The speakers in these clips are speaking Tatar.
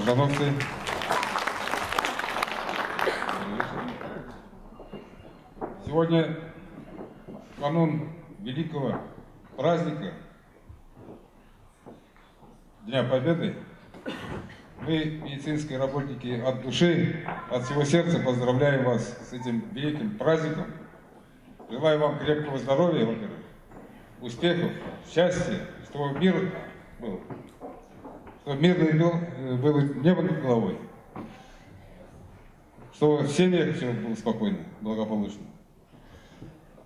Оржановцы. Сегодня канун великого праздника Дня Победы. Мы, медицинские работники, от души, от всего сердца поздравляем вас с этим великим праздником. Желаю вам крепкого здоровья, во-первых, успехов, счастья, чтобы мир был, чтобы мирное было небо над головой, чтобы в семьях все было спокойно, благополучно.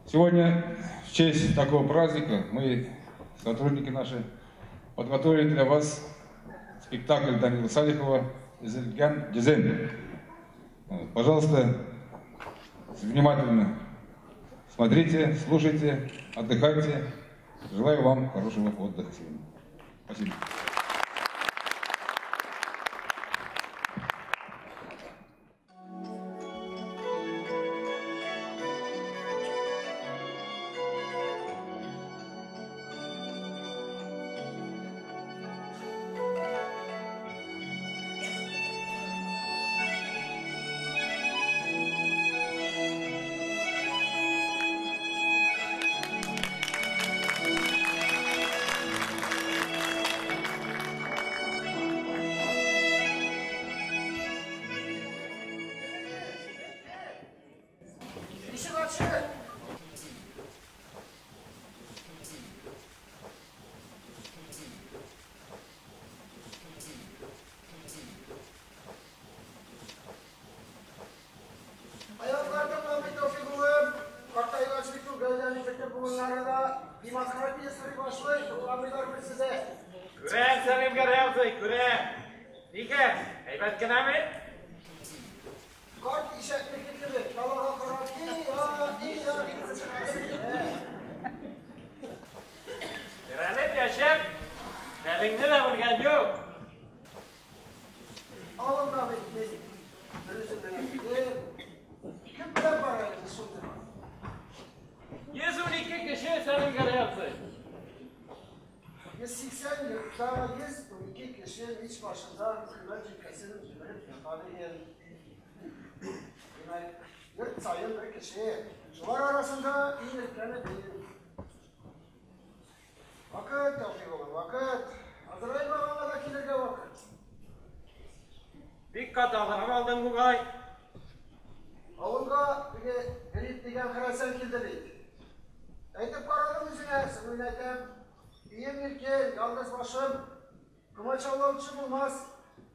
Сегодня в честь такого праздника мы, сотрудники наши, подготовили для вас спектакль Данила Салихова «Изельган Дизен». Пожалуйста, внимательно смотрите, слушайте, отдыхайте. Желаю вам хорошего отдыха сегодня. Спасибо. Şular arasında iyiliklerini değil. Vakit Tevfik oğlum, vakit. Azrail babama da kilirge vakit. Dikkat alırım aldın bu gay. Avulga grip degen xirasen kildi. Aytip qaradım yüzüne, sıvın aytem. İyim irkin, yalnız başım. Kumaçavlavçı bulmaz.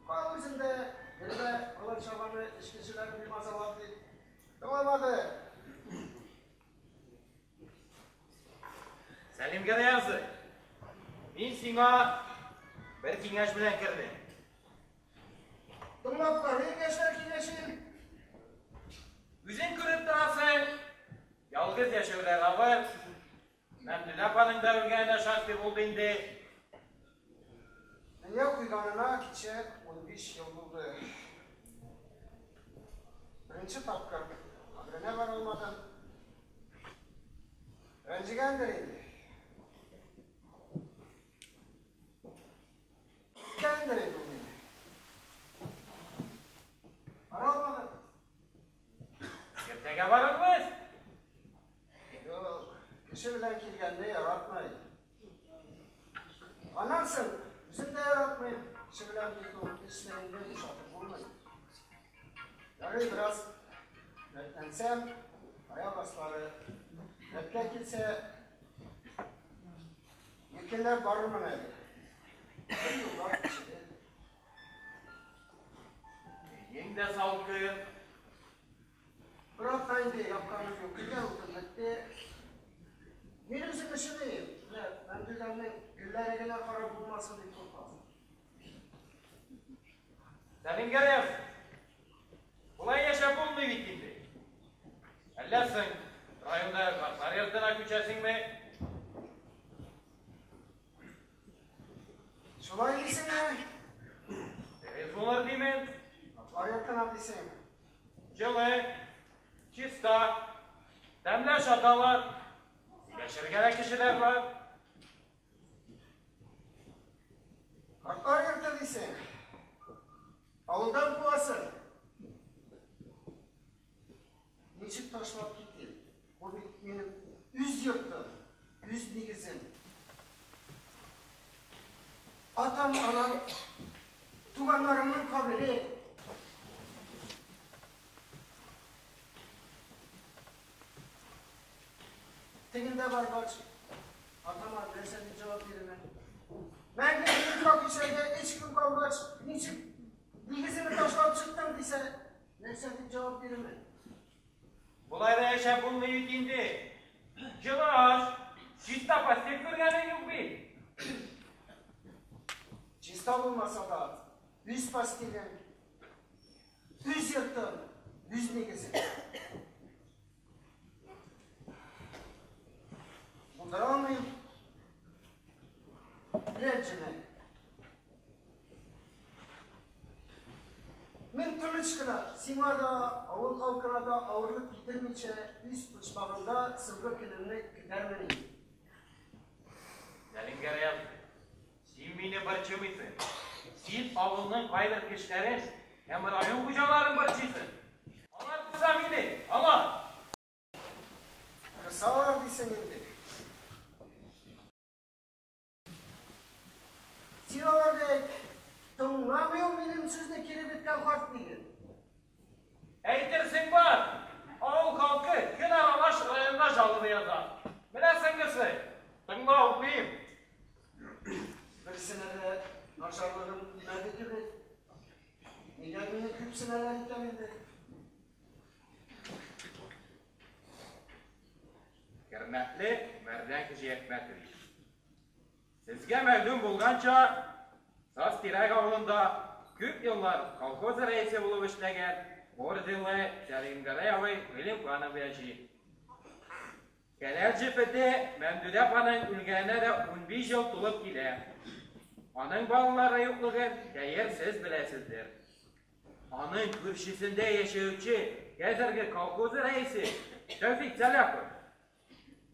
Kal yüzünde, gribe kılıçavanı, işkicilerin bir mazalar değil. Tamamladı. Сәлим Гәрәй, мин сиңа бер киңәш белән кердем. Тыңлап карыйк, яшьләр киңәшен. Үзең күреп торасың, ялгыз яшәүләр авыр. Мәмдүдә апаның да үлгәненә шактый булды инде. Дөнья куйганына кичә 15 ел булды. Беренче тапкыр каберенә бара алмадым. Рәнҗегәндер инде. Үткәндер инде ул мине. Бара алмадым. Иртәгә барырбыз. Юк, кеше белән килгәнне яратмый. Аннан соң үзем дә яратмыйм. Кеше белән килү эшләреңне бушатып булмый. Ярый бераз рәтләнсәм, аяк аслары рәткә килсә, иркенләп барырмын әле. Бер юллар кешедә. Өең дә салкын. Бер атна инде япканым юк. Килгән утын бетте. Мин үзем өшемим. Менә Мәмдүдәмнең гөлләре генә карап булмасын дип куркам. Сәлим Гәрәев, болай яшәп булмый бит инде. Әллә соң районда картлар йортына күчәсеңме? Шулай дисеңме? Дөрес булыр димен. Картлар йортына дисең. Җылы, чиста, тәмле ашаталар, сөйләшергә дә кешеләр бар. Картлар йорты дисең. Авылдан куасың. Ничек ташлап китим? Бу бит минем үз йортым, үз нигезем. Атам, анам, туганнарымның кабере. Тегендә баргач, атама нәрсә дип җавап бирермен? Мәңге йодрык ишәргә өч көн калгач, ничек нигеземне ташлап чыктың дисә, нәрсә дип җавап бирермен? Болай да яшәп булмый бит инде. Җылы аш, чиста постель күргәнең юк бит. Чиста булмаса да, үз постелем, үз йортым, үз нигезем. Булдыра алмыйм. Рәнҗемә. Мин тыныч кына, сиңа да, авыл халкына да авырлык китермичә, үз почмагымда соңгы көнемне көтәрмен инде. Сәлимгәрәй абзый, син мине борчымыйсың. Син авылның кайбер кешеләрен һәм район хуҗаларын борчыйсың. Алар кыса мине, алар! Кысалар дисең инде. Син аларга әйт, тыңламый ул минем сүзне кире беткән карт диген. Әйтерсең бар, авыл халкы көн аралаш районга жалоба яза. Менә соңгысы, тыңла, укыйм. Берсенә дә начарлыгым тимәде кебек. Нигә мине күпсенәләр икән инде? Хөрмәтле Мәрдән Кежиәхмәтович! Сезгә мәгълүм булганча, Саз-Тирәк авылында күп еллар колхоз рәисе булып эшләгән орденлы Сәлимгәрәй абый Гыйлемханов яши. Хәләл җефете Мәмдүдә апаның үлгәненә дә 15 ел тулып килә. Аның балалары юклыгын, хәер, сез беләсездер. Аның күршесендә яшәүче хәзерге колхоз рәисе Тәүфик Сәлахов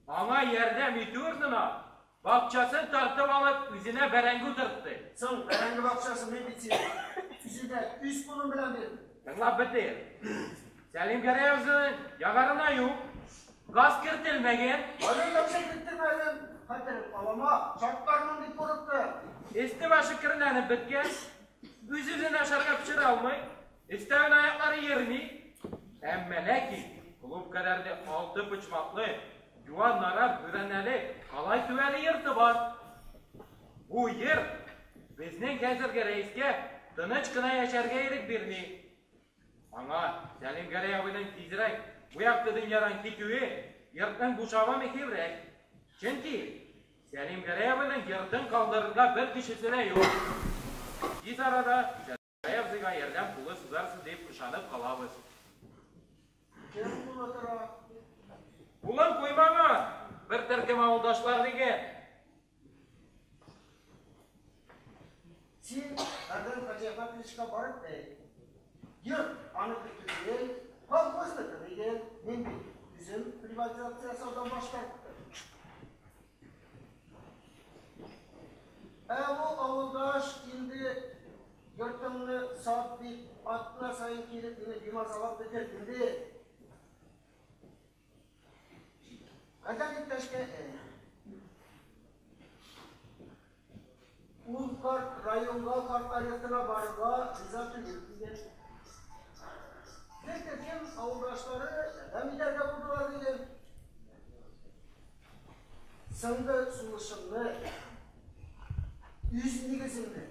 аңа ярдәм итү урынына бакчасын тартып алып үзенә бәрәңге утыртты. Соң, бәрәңге бакчасын мин бит сиңа үземә үз кулым белән бирдем. Тыңлап бетер. Сәлим Гәрәй абзыйның ягарына юк, газ кертелмәгән. Аның да керттермәдем. Хәтер алама, шартлармын дип курыктым. Өсте-башы керләнеп беткән. Үз-үзен ашарга пешерә алмый, өстәвенә аяклары йөрми. Әмма ләкин клуб кадәрле алты почмаклы, юан нарат бүрәнәле калай түбәле йорты бар. Бу йорт безнең хәзерге рәискә тыныч кына яшәргә ирек бирми. Аңа Сәлимгәрәй абыйның тизрәк бу якты дөньядан китүе, йортның бушавы мөһимрәк. Чөнки Сәлимгәрәй абыйның йортын калдырырга бер кешесе дә юк. Тиз арада Сәлимгәрәй абзыйга ярдәм кулы сузарсыз дип ышанып калабыз. Кем кулы тора? Кулын куймаган бер төркем авылдашлар диген. Син Мәрдән Хаҗиәхмәтовичка барып әйт. Йорт аныкы түгел, колхозныкы диген. Мин бит үзем приватизация ясаудан баш тарттым. Ә бу авылдаш инде йортыңны сат дип атна саен килеп мине бимазалап бетерде инде. Кайдан иптәшкә? Ул карт районга картлар йортына барырга риза түгел дигән. Бер төркем авылдашлары ярдәм итәргә булдылар дигән. Соңгы сулышымны үз нигеземне,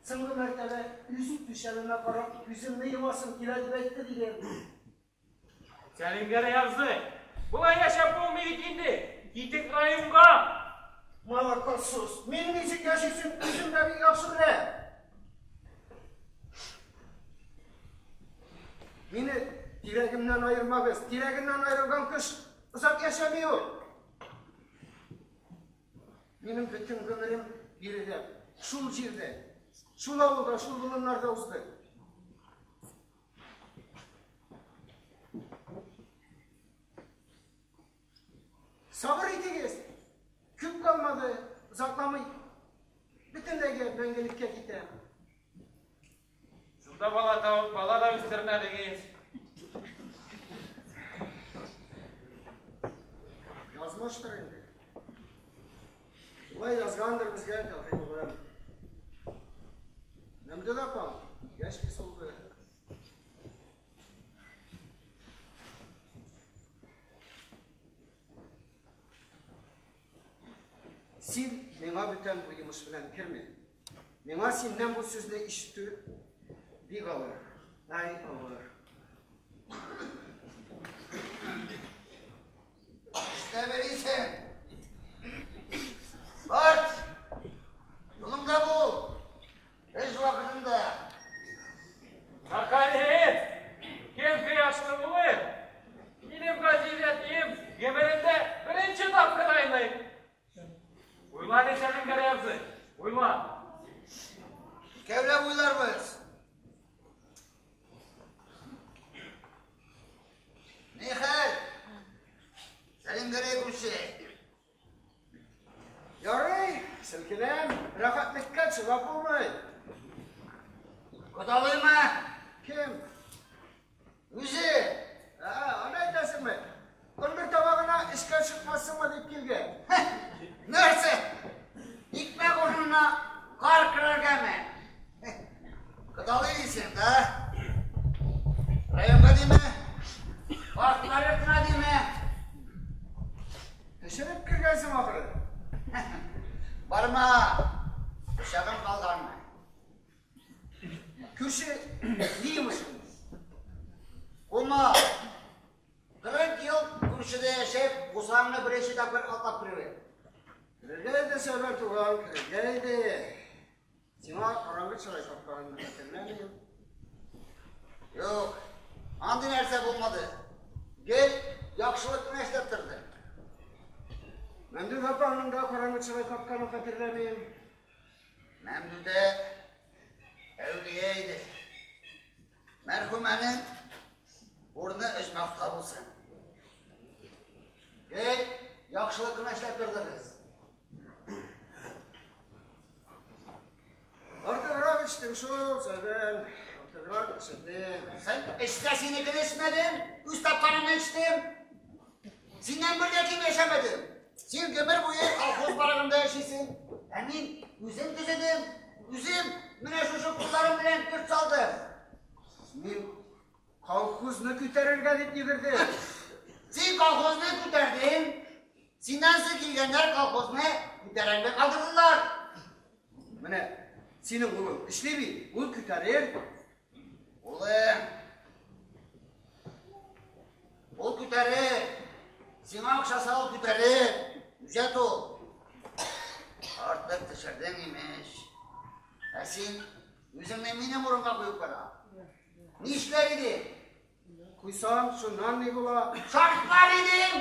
соңгы мәртәбә үз түшәмемә карап күземне йомасым килә дип әйтте дигән. Сәлимгәрәй абзый, болай яшәп булмый бит инде. Китик районга. Молокосос, мин ничек яшисен үзем дә бик яхшы беләм. Мине тирәгемнән аермагыз. Тирәгеннән аерылган кеш озак яшәми ул. Минем бөтен гомерем биредә, шул җирдә, шул авылда, шул болыннарда узды. Сабыр итегез. Күп калмады, озакламый бөтенләйгә мәңгелеккә китәм. Шунда Шунда бала табып, бала да үстермәдегез. Язмыштыр инде. Шулай язгандыр безгә Тәүфыйк улым. Мәмдүдә апам яшьли солды. Син миңа бүтән бу йомыш белән кермә. Миңа синнән бу сүзне ишетү бик авыр. Ай, авыр. Эшләмелисең. Барт! Юлыңда бул. Эш вакытында. Нахалет! Кем кояшлы булыр? Минем газиз әтием гомерендә беренче тапкыр айный. Уйла әле, Сәлимгәрәй абзый, уйла. Икәүләп уйларбыз. Ни хәл? Сәлимгәрәй күрше. Ярый, селкенәм, рәхәтлеккә чыдап булмый. Кодалыймы? Кем? Үзе. Ә, аны әйтәсеңме? Ындыр табагына эшкә чыкмассыңмы дип килгән. Нәрсә? Икмәк урынына кар керергәме? Кодалый дисең, да? Районга диме? Картлар йортына диме? Пешереп кергәнсең ахры. Барма, пычагым калганмы? Күрше, ни йомышың? Кума, 40 ел күршедә яшәп, бусагаңны беренче тапкыр атлап керүе. Керергә иде, Сәбәр туган, керергә иде. Сиңа караңгы чырай тапканымны хәтерләмим. Юк, андый нәрсә булмады. Гел яхшылык кына эшләп торды. Мәмдүдә апаңның да караңгы чырай тапканын хәтерләмим. Мәмдүдә әүлия иде. Мәрхүмәнең урыны оҗмахта булсын. Гел яхшылык кына эшләп тордыгыз. Артыграк эчтем шул, Сәбән. Артыграк эчтем. Син эчсә синекен эчмәдем, үз тапканыңны эчтем. Синнән бер дә ким яшәмәдем. Син гомер буе колхоз барагында яшисең. Ә мин үзем төзедем, үзем менә шушы кулларым белән йорт салдым. Мин колхозны күтәрергә дип йөгердем. Син колхозны күтәрдең. Синнән соң килгәннәр колхозны күтәрәлмәй калдырдылар. Менә синең улың эшли бит, ул күтәрер. Улым, ул күтәрер. Сиңа акча салып күтәрер. Үҗәт ул. Артык төшердең имеш. Ә син үзеңне минем урынга куеп кара. Нишләр идең? Куйсам, шуннан ни була? Шартлар идең!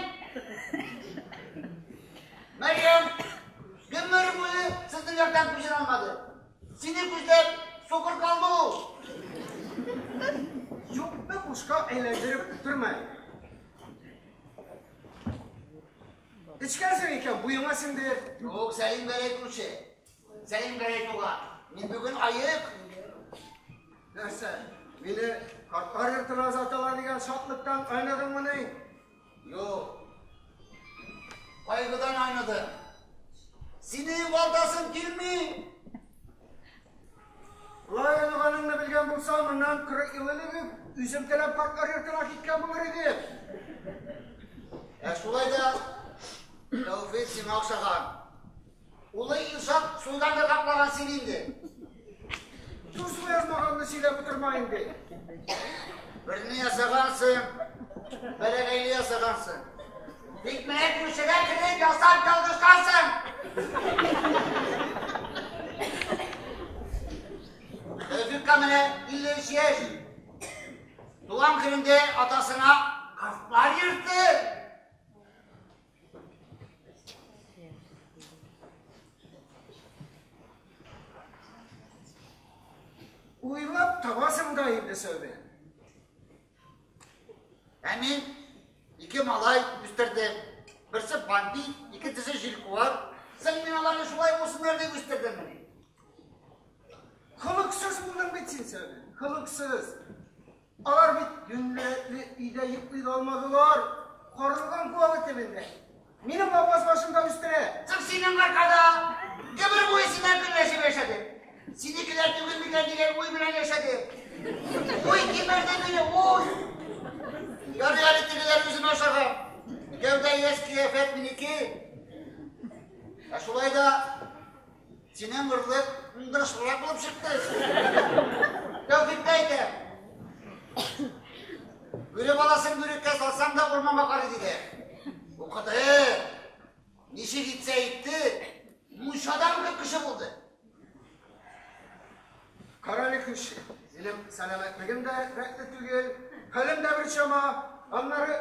Мәрьям, гомер буе сезнең яктан күзен алмады. Сине күзләп сукыр калды ул. Юкны бушка әйләндереп утырма. Эчкәнсең икән, буеңа сеңдер. Юк, Сәлим Гәрәй күрше. Сәлим Гәрәй туган. Мин бүген аек. Нәрсә, мине картлар йортына озаталар дигән шатлыктан айныдыңмыни? Юк. Кайгыдан айныдым. Сине югалтасым килми. Болай айныганыңны белгән булсам, моннан 40 ел элек үк үзем теләп картлар йортына киткән булыр идем. Ә шулай да Тәүфик сиңа охшаган. Улы Илшат суйдан да каплаган син инде. Тузмы язмаганны сөйләп утырма инде. Берне ясагансың, бәләкәйле ясагансың. Тик менә күршегә кереп ясап ялгышкансың. Тәүфикка менә 53 яшь. Туган көнендә атасына картлар йөртте. Уйлап табасың да инде, Сәүбән. Ә мин ике малай үстердем. Берсе бандит, икенчесе җилкуар. Соң мин аларны шулай булсыннар дип үстердеммени? Холыксыз булдың бит син, Сәүдә. Холыксыз. Алар бит юньле өйдә йоклый да алмадылар. Карлыган куагы төбендә. Минем лапас башымда үстерә. Чык синең аркада. Гомер буе синнән көнләшеп яшәдем. Синекеләр түгел микән дигән уй белән яшәдем. Уй кимерде мине, уй. Ярый әле тегеләр үзен ашаган. Гәүдә яшь, кыяфәт минеке. Ә шулай да синең орлык уңдырышлырак булып чыкты. Тәүфиккә әйтәм. Бүре баласын бүреккә салсаң да урманга карый диде. Укыды. Ничек итсә итте, мунчадан күп кеше булды. Карале күрше, минем сәламәтлегем дә рәтле түгел, хәлем дә бер чама, аннары...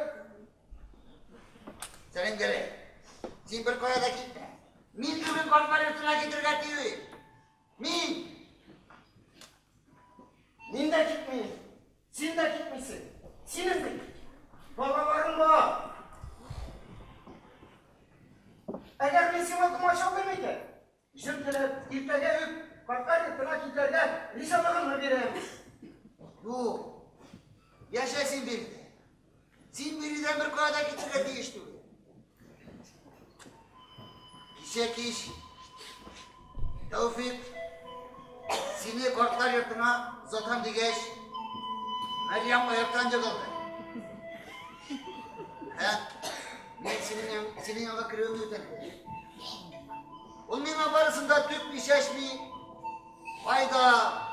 Сәлим Гәрәй, син бер кая да китмә. Мин бүген картлар йортына китергә тиеш. Мин! Мин дә китмим. Син дә китмисең. Синең бит балаларың бар. Әгәр мин сиңа комачаулыйм икән, җыр теләп, иртәгә үк картлар йортына китәргә ризалыгымны бирәм. Юк. Яшә син биредә. Син биредән бер кая да китәргә тиеш түгел. Кичә кич Тәүфик сине картлар йортына озатам дигәч, Мәрьям аяктан егылды. Ә мин синең янга керүемне үтенде. Ул миңа барысын да түкми, чәчми, кайда,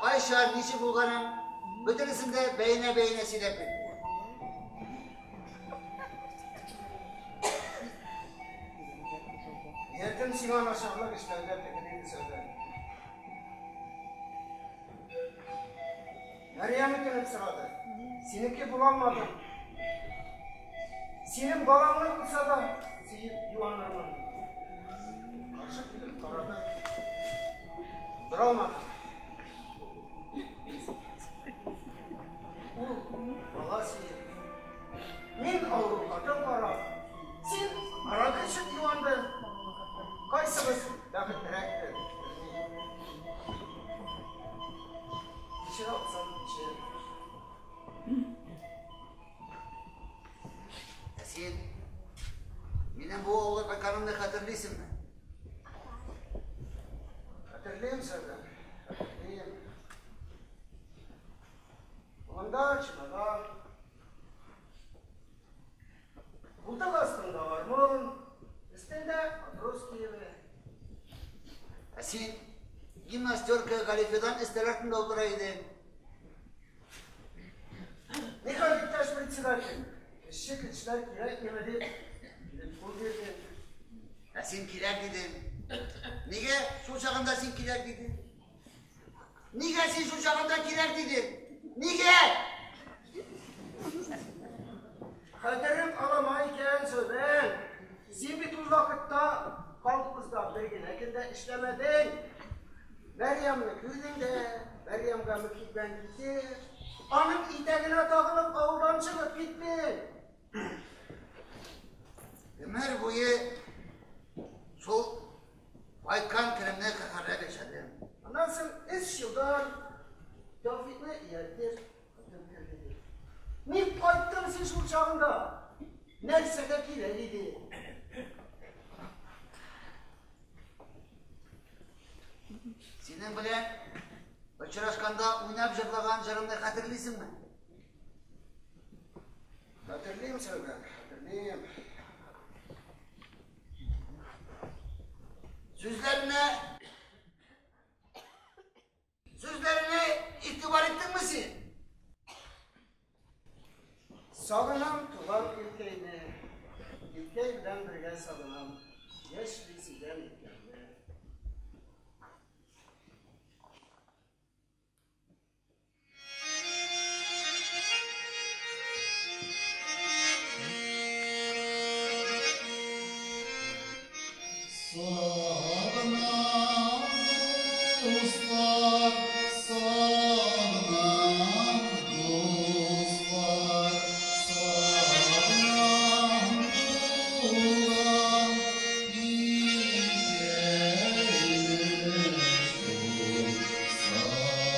кайчан, ничек булганын бөтенесен дә бәенә-бәенә сөйләп бирде. Ниятем сиңа начарлык эшләүдә түгел инде, Сәүдә. Мәрьям үтенеп сорады. Синеке була алмадым. Синең балаңны булса да сөеп юанырмын. Каршы килеп карады. Тора алмады. Ул бала сөеп. Мин авыру хатын карап, син аракы эчеп юандың. Кайсыбыз бәхетлерәктер, белмим. Кичерә алсам, кичер. Ә син минем бу авылга кайтканымны хәтерлисеңме? Хәтерлим, Сәүдә, хәтерлим. Кулыңда чемодан. Култык астында гармун, өстендә матрос киеме. Ә син гимнастерка галифедан өстәл артында утыра идең. Нихәл, иптәш председатель, эшче көчләр кирәкмиме дип, килеп кул бирдең. Ә син кирәк дидең. Нигә шул чагында син кирәк дидең? Нигә син шул чагында кирәк дидең? Нигә? Хәтерең алама икән, Сәүбән. Син бит ул вакытта колхозда бер генә көн дә эшләмәдең. Мәрьямне күрдең дә, Мәрьямгә мөкиббән китеп, аның итәгенә тагылып авылдан чыгып киттең. Гомер буе шул кайткан көнемне каһәрләп яшәдем. Аннан соң өч елдан Тәүфикне ияртеп кайтып керде. Ник кайттың син шул чагында? Нәрсәгә кирәк иде? Синең белән очрашканда уйнап җырлаган җырымны хәтерлисеңме? Хәтерлим, Сәүбән, хәтерлим. Сүзләренә игътибар иттеңме син? Сагынам туган илкәйне, илкәй белән бергә сагынам яшьли сөйгән илкәмне. Сагынам, дуслар, сагынам, дуслар, сагынам туган илкәйне шул, сагынам.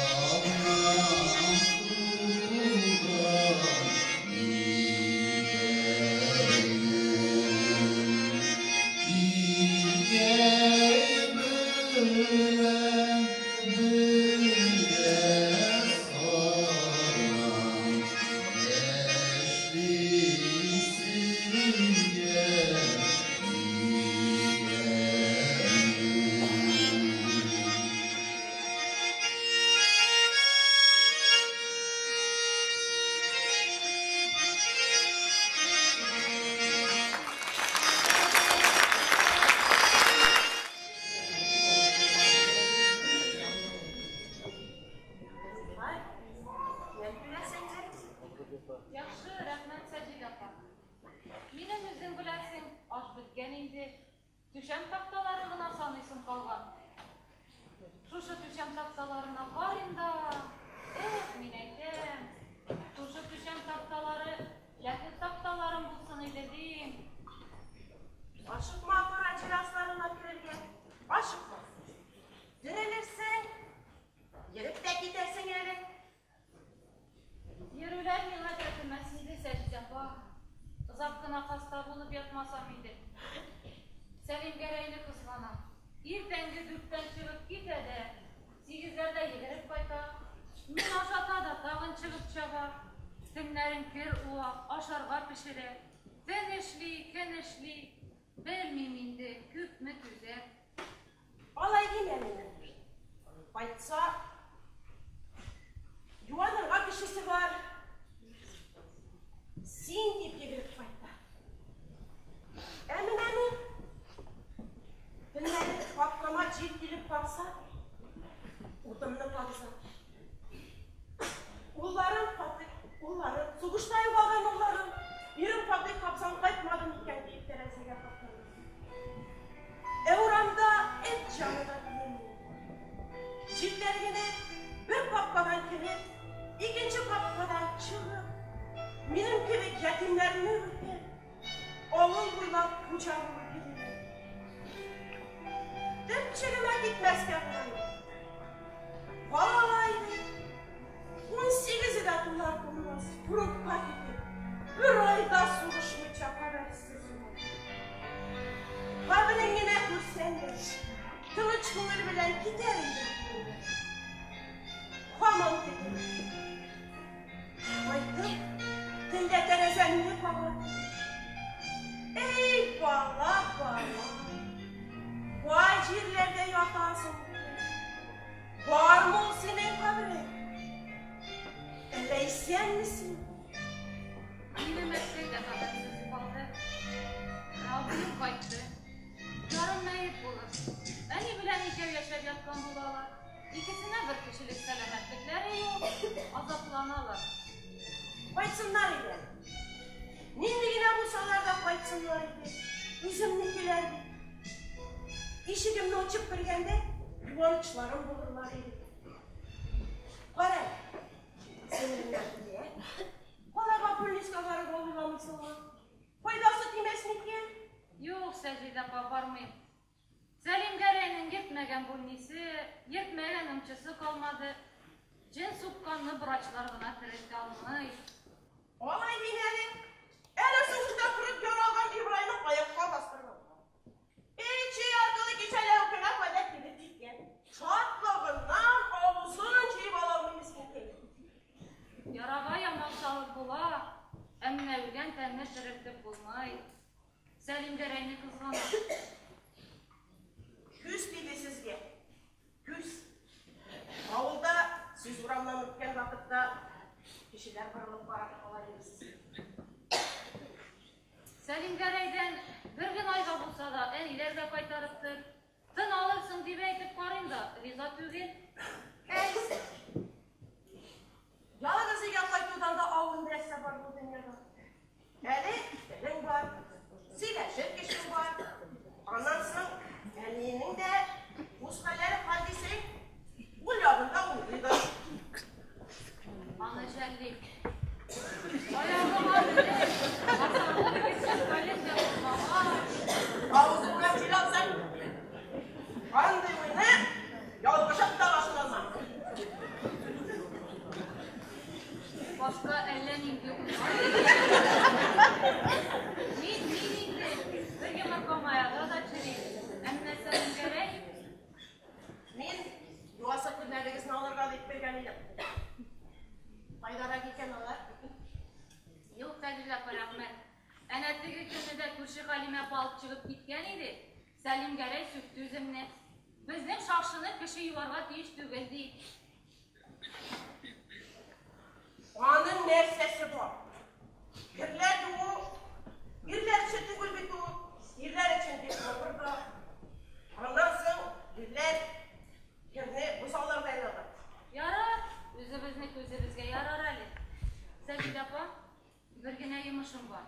Инде түшәм такталары гына саныйсым калган. Шушы түшәм такталарына карыйм да, эх, мин әйтәм, шушы түшәм такталары ләхет такталарым булсын иде дим. Ашыкма кара җир асларына керергә. Ашыкма. Терелерсең, йөреп тә китәрсең әле. Йөрүләр миңа тәтемәс иде, Сәҗидә апа. Озак кына хаста булып ятмасам иде. Сәлимгәрәйне кызганам. Иртәнге дүрттән чыгып китә дә, сигезләрдә йөгереп кайта. Мин ашата да тагын чыгып чаба. Төннәрен кер уа, ашарга пешерә. Төн эшли, көн эшли. Белмим инде, күпме түзәр. Алай димә минем. Кайтса, юанырга кешесе бар. Син дип йөгереп кайта. Ә менә мин төннәрен капкама җил килеп какса, утымны кабызам. Улларым Фатыйх, улларым, сугышта югалган улларым, ирем Фатыйх абзаң кайтмады микән диеп тәрәзәгә каплана. Ә урамда эт җаны да күренми. Җилләр генә бер капкадан кереп, икенче капкадан чыгып, минем кебек ятимнәрне үтеп, авыл буйлап хуҗа булып йөриләр. Төпчегемә китмәскә булам. Балалай иде. Унсигезе дә тулар тулмас, фронтка китеп, бер ай да сугышмыйча хәбәрсез югалды. Каберен генә күрсәң дә, тыныч күңел белән китәр идем инде. Һаман көтәм. Кайтып, төнлә тәрәзәмне кагар. Эй, бала, бала, кай җирләрдә ятасың икән? Бармы ул синең каберең? Әллә исәнме син? Минем әткәй дә хәбәрсез югалды. Абыем кайтты. Ярым мәет булып. Әни белән икәү яшәп яткан булалар. Икесенә бер кешелек сәламәтлекләре юк, азапланалар. Кайтсыннар иде. Нинди генә булсалар да кайтсыннар иде. Үземнекеләр бит. Ишегемне ачып кергәндә, юанычларым булырлар иде. Кара, сеңлем Нәкыя, калага больницага барып авырламыйсыңмы? Файдасы тимәс микән? Юк, Сәҗидә апа, бармыйм. Сәлимгәрәйнең йөртмәгән больнисе, йөртмәгән ымчысы калмады. Җен сукканны врачлар гына терелтә алмый. Алай димә әле. Әнә сугышта күреп яралган Ибрайны аякка бастырган. Эче яртылы кичәләү кенә кадәр килеп җиткән. Шатлыгыннан авызын җыеп ала алмый мескенкәй. Ярага ямау салып була, ә менә үлгән тәнне терелтеп булмый. Сәлимгәрәйне кызганам. Күз тиде сезгә. Күз. Авылда сез урамнан үткән вакытта кешеләр борылып карап кала иде сезгә. Сәлимгәрәйдән бер генә айга булса да әниләр дә кайтарып тор. Тын алырсың дип әйтеп карыйм да, риза түгел. Әй, ялгыз өйгә кайтудан да авыр нәрсә бар бу дөньяда. Әле телең бар, сөйләшер кешең бар. Аннан соң әниеңнең дә үз хәлләре хәл дисең, ул ягында уйлыйдыр. Аны жәллим. Аягыма менеп, басарлык кеше хәлем дә булмагач. Авызыңнан җил алсаң, андый уйны ялгышып та башлама. Башка әллә нинди уйлар килә. Мин инде бер йомырка маяга да черим. Ә менә Сәлимгәрәй. Мин юасы күлмәгегезне алырга дип кергән идем. Кайдарак икән алар? Юк, Фәдилә апа, рәхмәт. Әнә теге көнне дә күрше Галимә апа алып чыгып киткән иде, Сәлимгәрәй сүкте үземне. Безнең шакшыны кеше юарга тиеш түгел, ди. Аның нәрсәсе бар? Керләр юу ирләр өчен түгел бит ул. Ирләр өчен бик авыр да. Аннан соң ирләр керне бозауларда алалар. Ярар, үзебезнеке үзебезгә ярар әле. Сәҗидә апа, бер генә йомышым бар.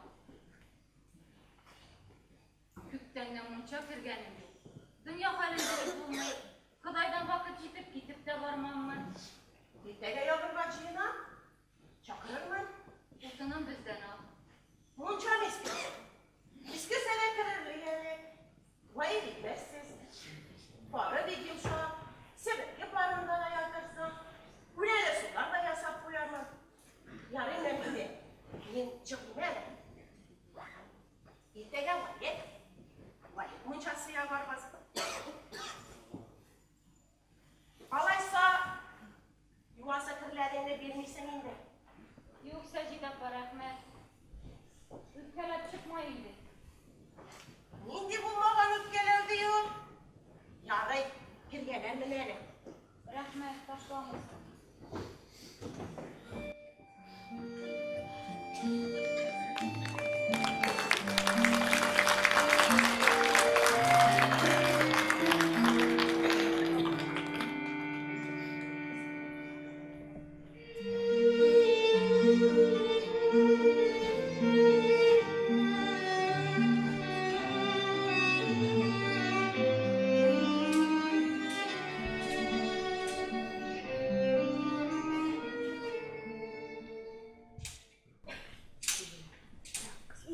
Күптәннән Мунча кергәнем юк. Дөнья хәлен белеп булмый. Ходайдан вакыт җитеп китеп тә бармаммы? Иртәгә ягырга җыенам. Чакырырмын. Утынын бездән ал. Мунчам иске. Иске сәнә керерлек әле. Гаеп итмәссез. Пары бик йомшак. Себерке парында да ятырсың. Үләле сулар да ясап куярмын. Ярый Нәбилә. Мин чыгыйм әле. Иртәгә Валет. Валет мунчасы ябарбыз. Алайса, юасы керләреңне бирмисең инде. Юк, Саҗидә апа, рәхмәт. Үпкәләп чыкма инде. Нинди булмаган үпкәләү ди ул? Ярый, кергәнәмен әле. Рәхмәт, ташламыйсың.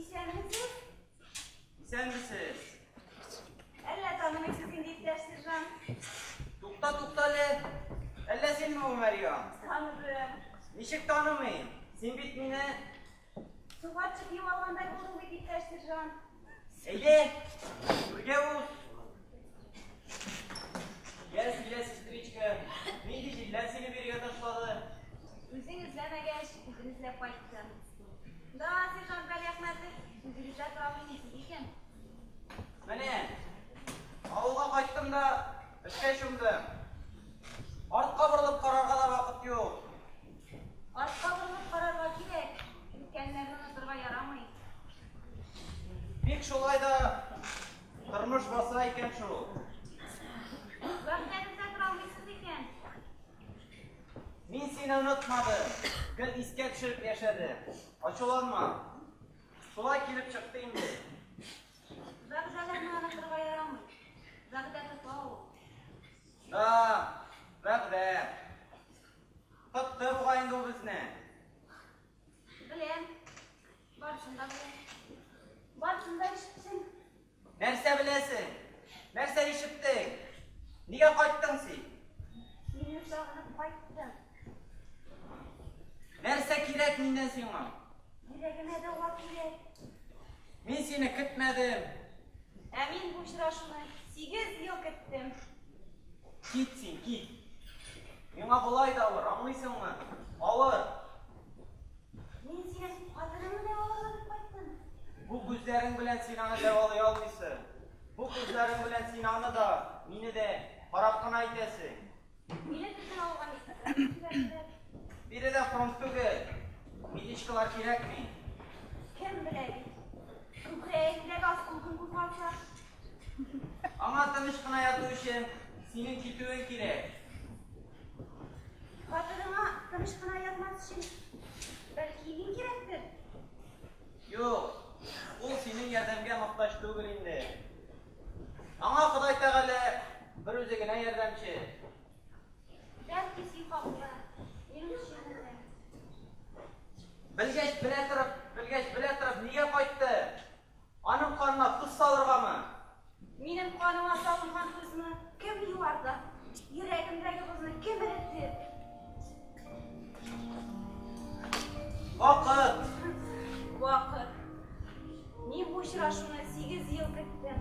Исәнмесез? Исәнмесез. Әллә танымыйсыз инде, иптәш сержант? Тукта, тукта әле. Әллә синме бу, Мәрьям? Таныдым. Ничек танымыйм? Син бит мине... Суга төшеп югалгандай булдың бит, иптәш сержант. Әйдә, түргә уз. Йә, сөйлә, сестричка. Нинди җилләр сине бирегә ташлады? Үзең эзләмәгәч, үзем эзләп кайттым. Да, сержант Галиәхмәтов, үзегездә тора алмыйсыз икән. Менә, авылга кайттым да эшкә чумдым. Артка борылып карарга да вакыт юк. Артка борылып карарга кирәк. Үткәннәрне онытырга ярамый. Бик шулай да тормыш баса икән шул. Вәгъдәгездә тора алмыйсыз икән. Мин сине онытмадым. Гел искә төшереп яшәдем. Ачуланма. Шулай килеп чыкты инде. Вәгъдәләрне онытырга ярамый. Вәгъдә тота ул. Да, вәгъдә. Тотты бугай инде ул безне. Беләм. Барысын да беләм. Барысын да ишеттем. Нәрсә беләсең? Нәрсә ишеттең? Нигә кайттың син? Сине сагынып кайттым. Нәрсә кирәк миннән сиңа? Йөрәгемә дәва кирәк. Мин сине көтмәдем. Ә мин бу очрашуны 8 ел көттем. Кит син, кит. Миңа болай да авыр, аңлыйсыңмы? Авыр. Мин синең хатыныңны дәваларга дип кайттым. Бу күзләрең белән син аны дәвалый алмыйсың. Бу күзләрең белән син аны да, мине дә карап кына итәсең. Мине безнең авылга җибәрделәр. Биредә фронт түгел. Медичкалар кирәкми. Кем белә бит. Күкрәгеңдәге осколкың кузгалса. Аңа тыныч кына яту өчен синең китүең кирәк. Хатыныңа тыныч кына ятмас өчен бәлки мин кирәктер. Юк, ул синең ярдәмгә мохтаҗ түгел инде. Аңа Ходай Тәгалә бер үзе генә ярдәмче. Бәлки син хаклы. Минем өчен. Белгәч белә торып, белгәч белә торып нигә кайтты? Аның канына тоз салыргамы? Минем каныма салынган тозны кем юарды? Йөрәгемдәге бозны кем эретте? Вакыт! Вакыт. Мин бу очрашуны 8 ел көттем.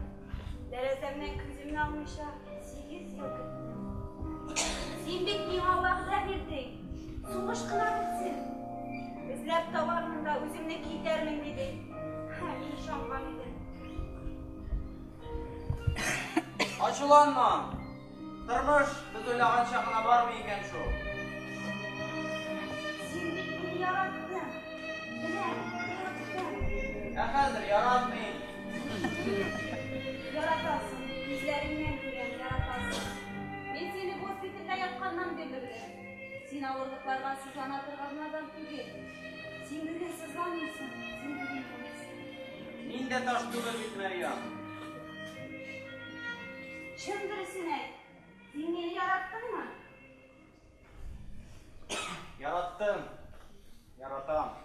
Тәрәзәмнән күземне алмыйча 8 ел көттем. Син бит миңа вәгъдә бирдең. Сугыш кына бетсен. Эзләп табармын да үземне китәрмен дидең. Мин ышанган идем. Ачуланма. Тормыш без уйлаганча гына бармый икән шул. Син бит мине яраттың. Беләм, яраттың. Ә хәзер яратмыйм. Яратасың. Күзләреңнән күрәм, яратасың. Мин сине госпитальдә ятканнан бирле беләм. Син авырлыкларга сызлана торган адам түгел. Син бүген сызланмыйсың, син бүген таш. Мин дә таш түгел бит, Мәрьям. Чын дөресен әйт. Син мине яраттыңмы? Яраттым. Яратам.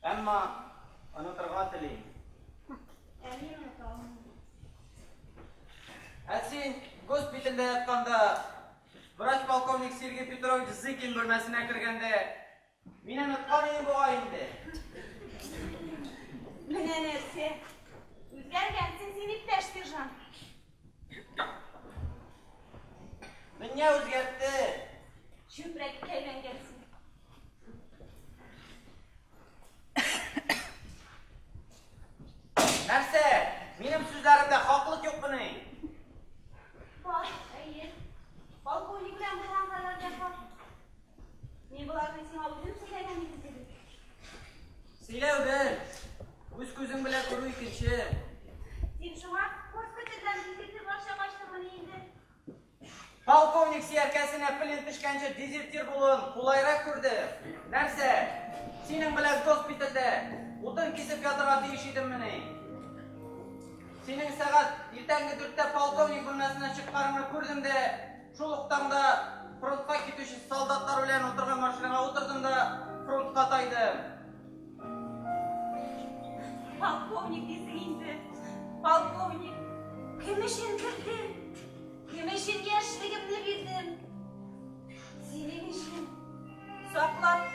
Әмма онытырга телим. Ә мин оныта алмыйм. Ә син госпитальдә ятканда, врач полковник Сергей Петрович Зыкин бүлмәсенә кергәндә, мине оныткан идең бугай инде. Менә нәрсә. Үзгәргәнсең син, иптәш сержант. Дөнья үзгәртте. Чүпрәккә әйләнгәнсең. Нәрсә? Минем сүзләремдә хаклык юкмыни? Бар, әйе. Полковник белән булган кадәр дә бар. Мин боларны сиңа үзем сөйләгән идем кебек. Сөйләү бер, үз күзең белән күрү икенче. Син шуңа госпитальдән дезертир аша качтыңмыни инде? Полковник сөяркәсенә плен төшкәнче дезертир булуын кулайрак күрде. Нәрсә? Синең белән госпитальдә утын кисеп ятырга тиеш идеммени? Синең сәгать иртәнге 4-тә полковник бүлмәсеннән чыкканыңны күрдем дә, шул ук таңда фронтка китүче солдатлар белән утырган машинага утырдым да фронтка тайдым. Полковник дисең инде. Полковник. Кем өчен кердем? Кем өчен яшьлегемне бирдем? Синең өчен. Саклап,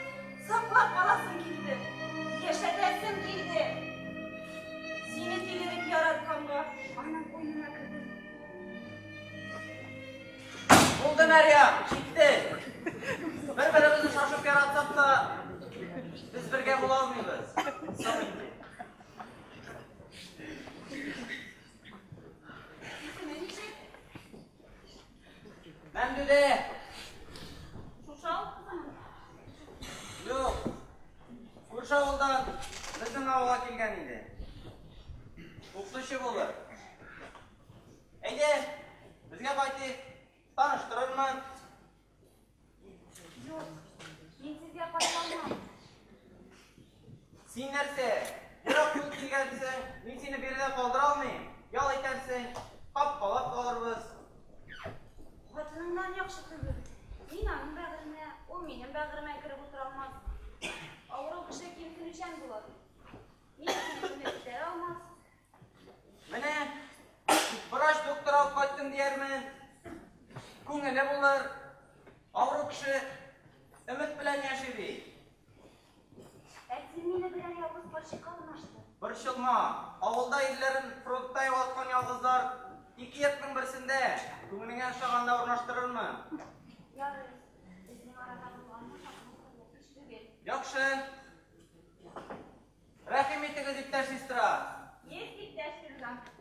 саклап каласым килде. Яшәтәсем килде. Сине тилереп яратканга аның куенына кердем. Булды, Мәрьям, җитте. Бер-беребезне шашып яратсак та, без бергә була алмыйбыз. Соң инде. Исеме ничек? Мәмдүдә. Шушы авыл кызымы? Юк. Күрше авылдан безнең авылга килгән иде. Укытучы булыр. Әйдә, безгә кайтыйк. Таныштырырмын. Юк, мин сезгә кайта алмам. Син нәрсә? Ерак юл килгәнсең, мин сине биредә калдыра алмыйм. Ял итәрсең, капкалап калырбыз. Хатыныңнан яхшы түгел. Мин аның бәгыренә, ул минем бәгыремә кереп утыра алмас. Авыру кеше кимсенүчән була. Мин сине күтәрә алмас. Менә врач доктор алып кайттым диярмен. Күңеле булыр. Авыру кеше өмет белән яши бит. Ә син мине берәр ялгыз карчыкка алмаштыр. Борчылма, авылда ирләрен фронтта югалткан ялгызлар ике йортның берсендә күңелеңә ошаганда урнаштырырмын. Ярый, безнең арада булганны хакымыз эш түгел. Яхшы. Рәхим итегез, иптәш сестра. Есть, иптәш сержант.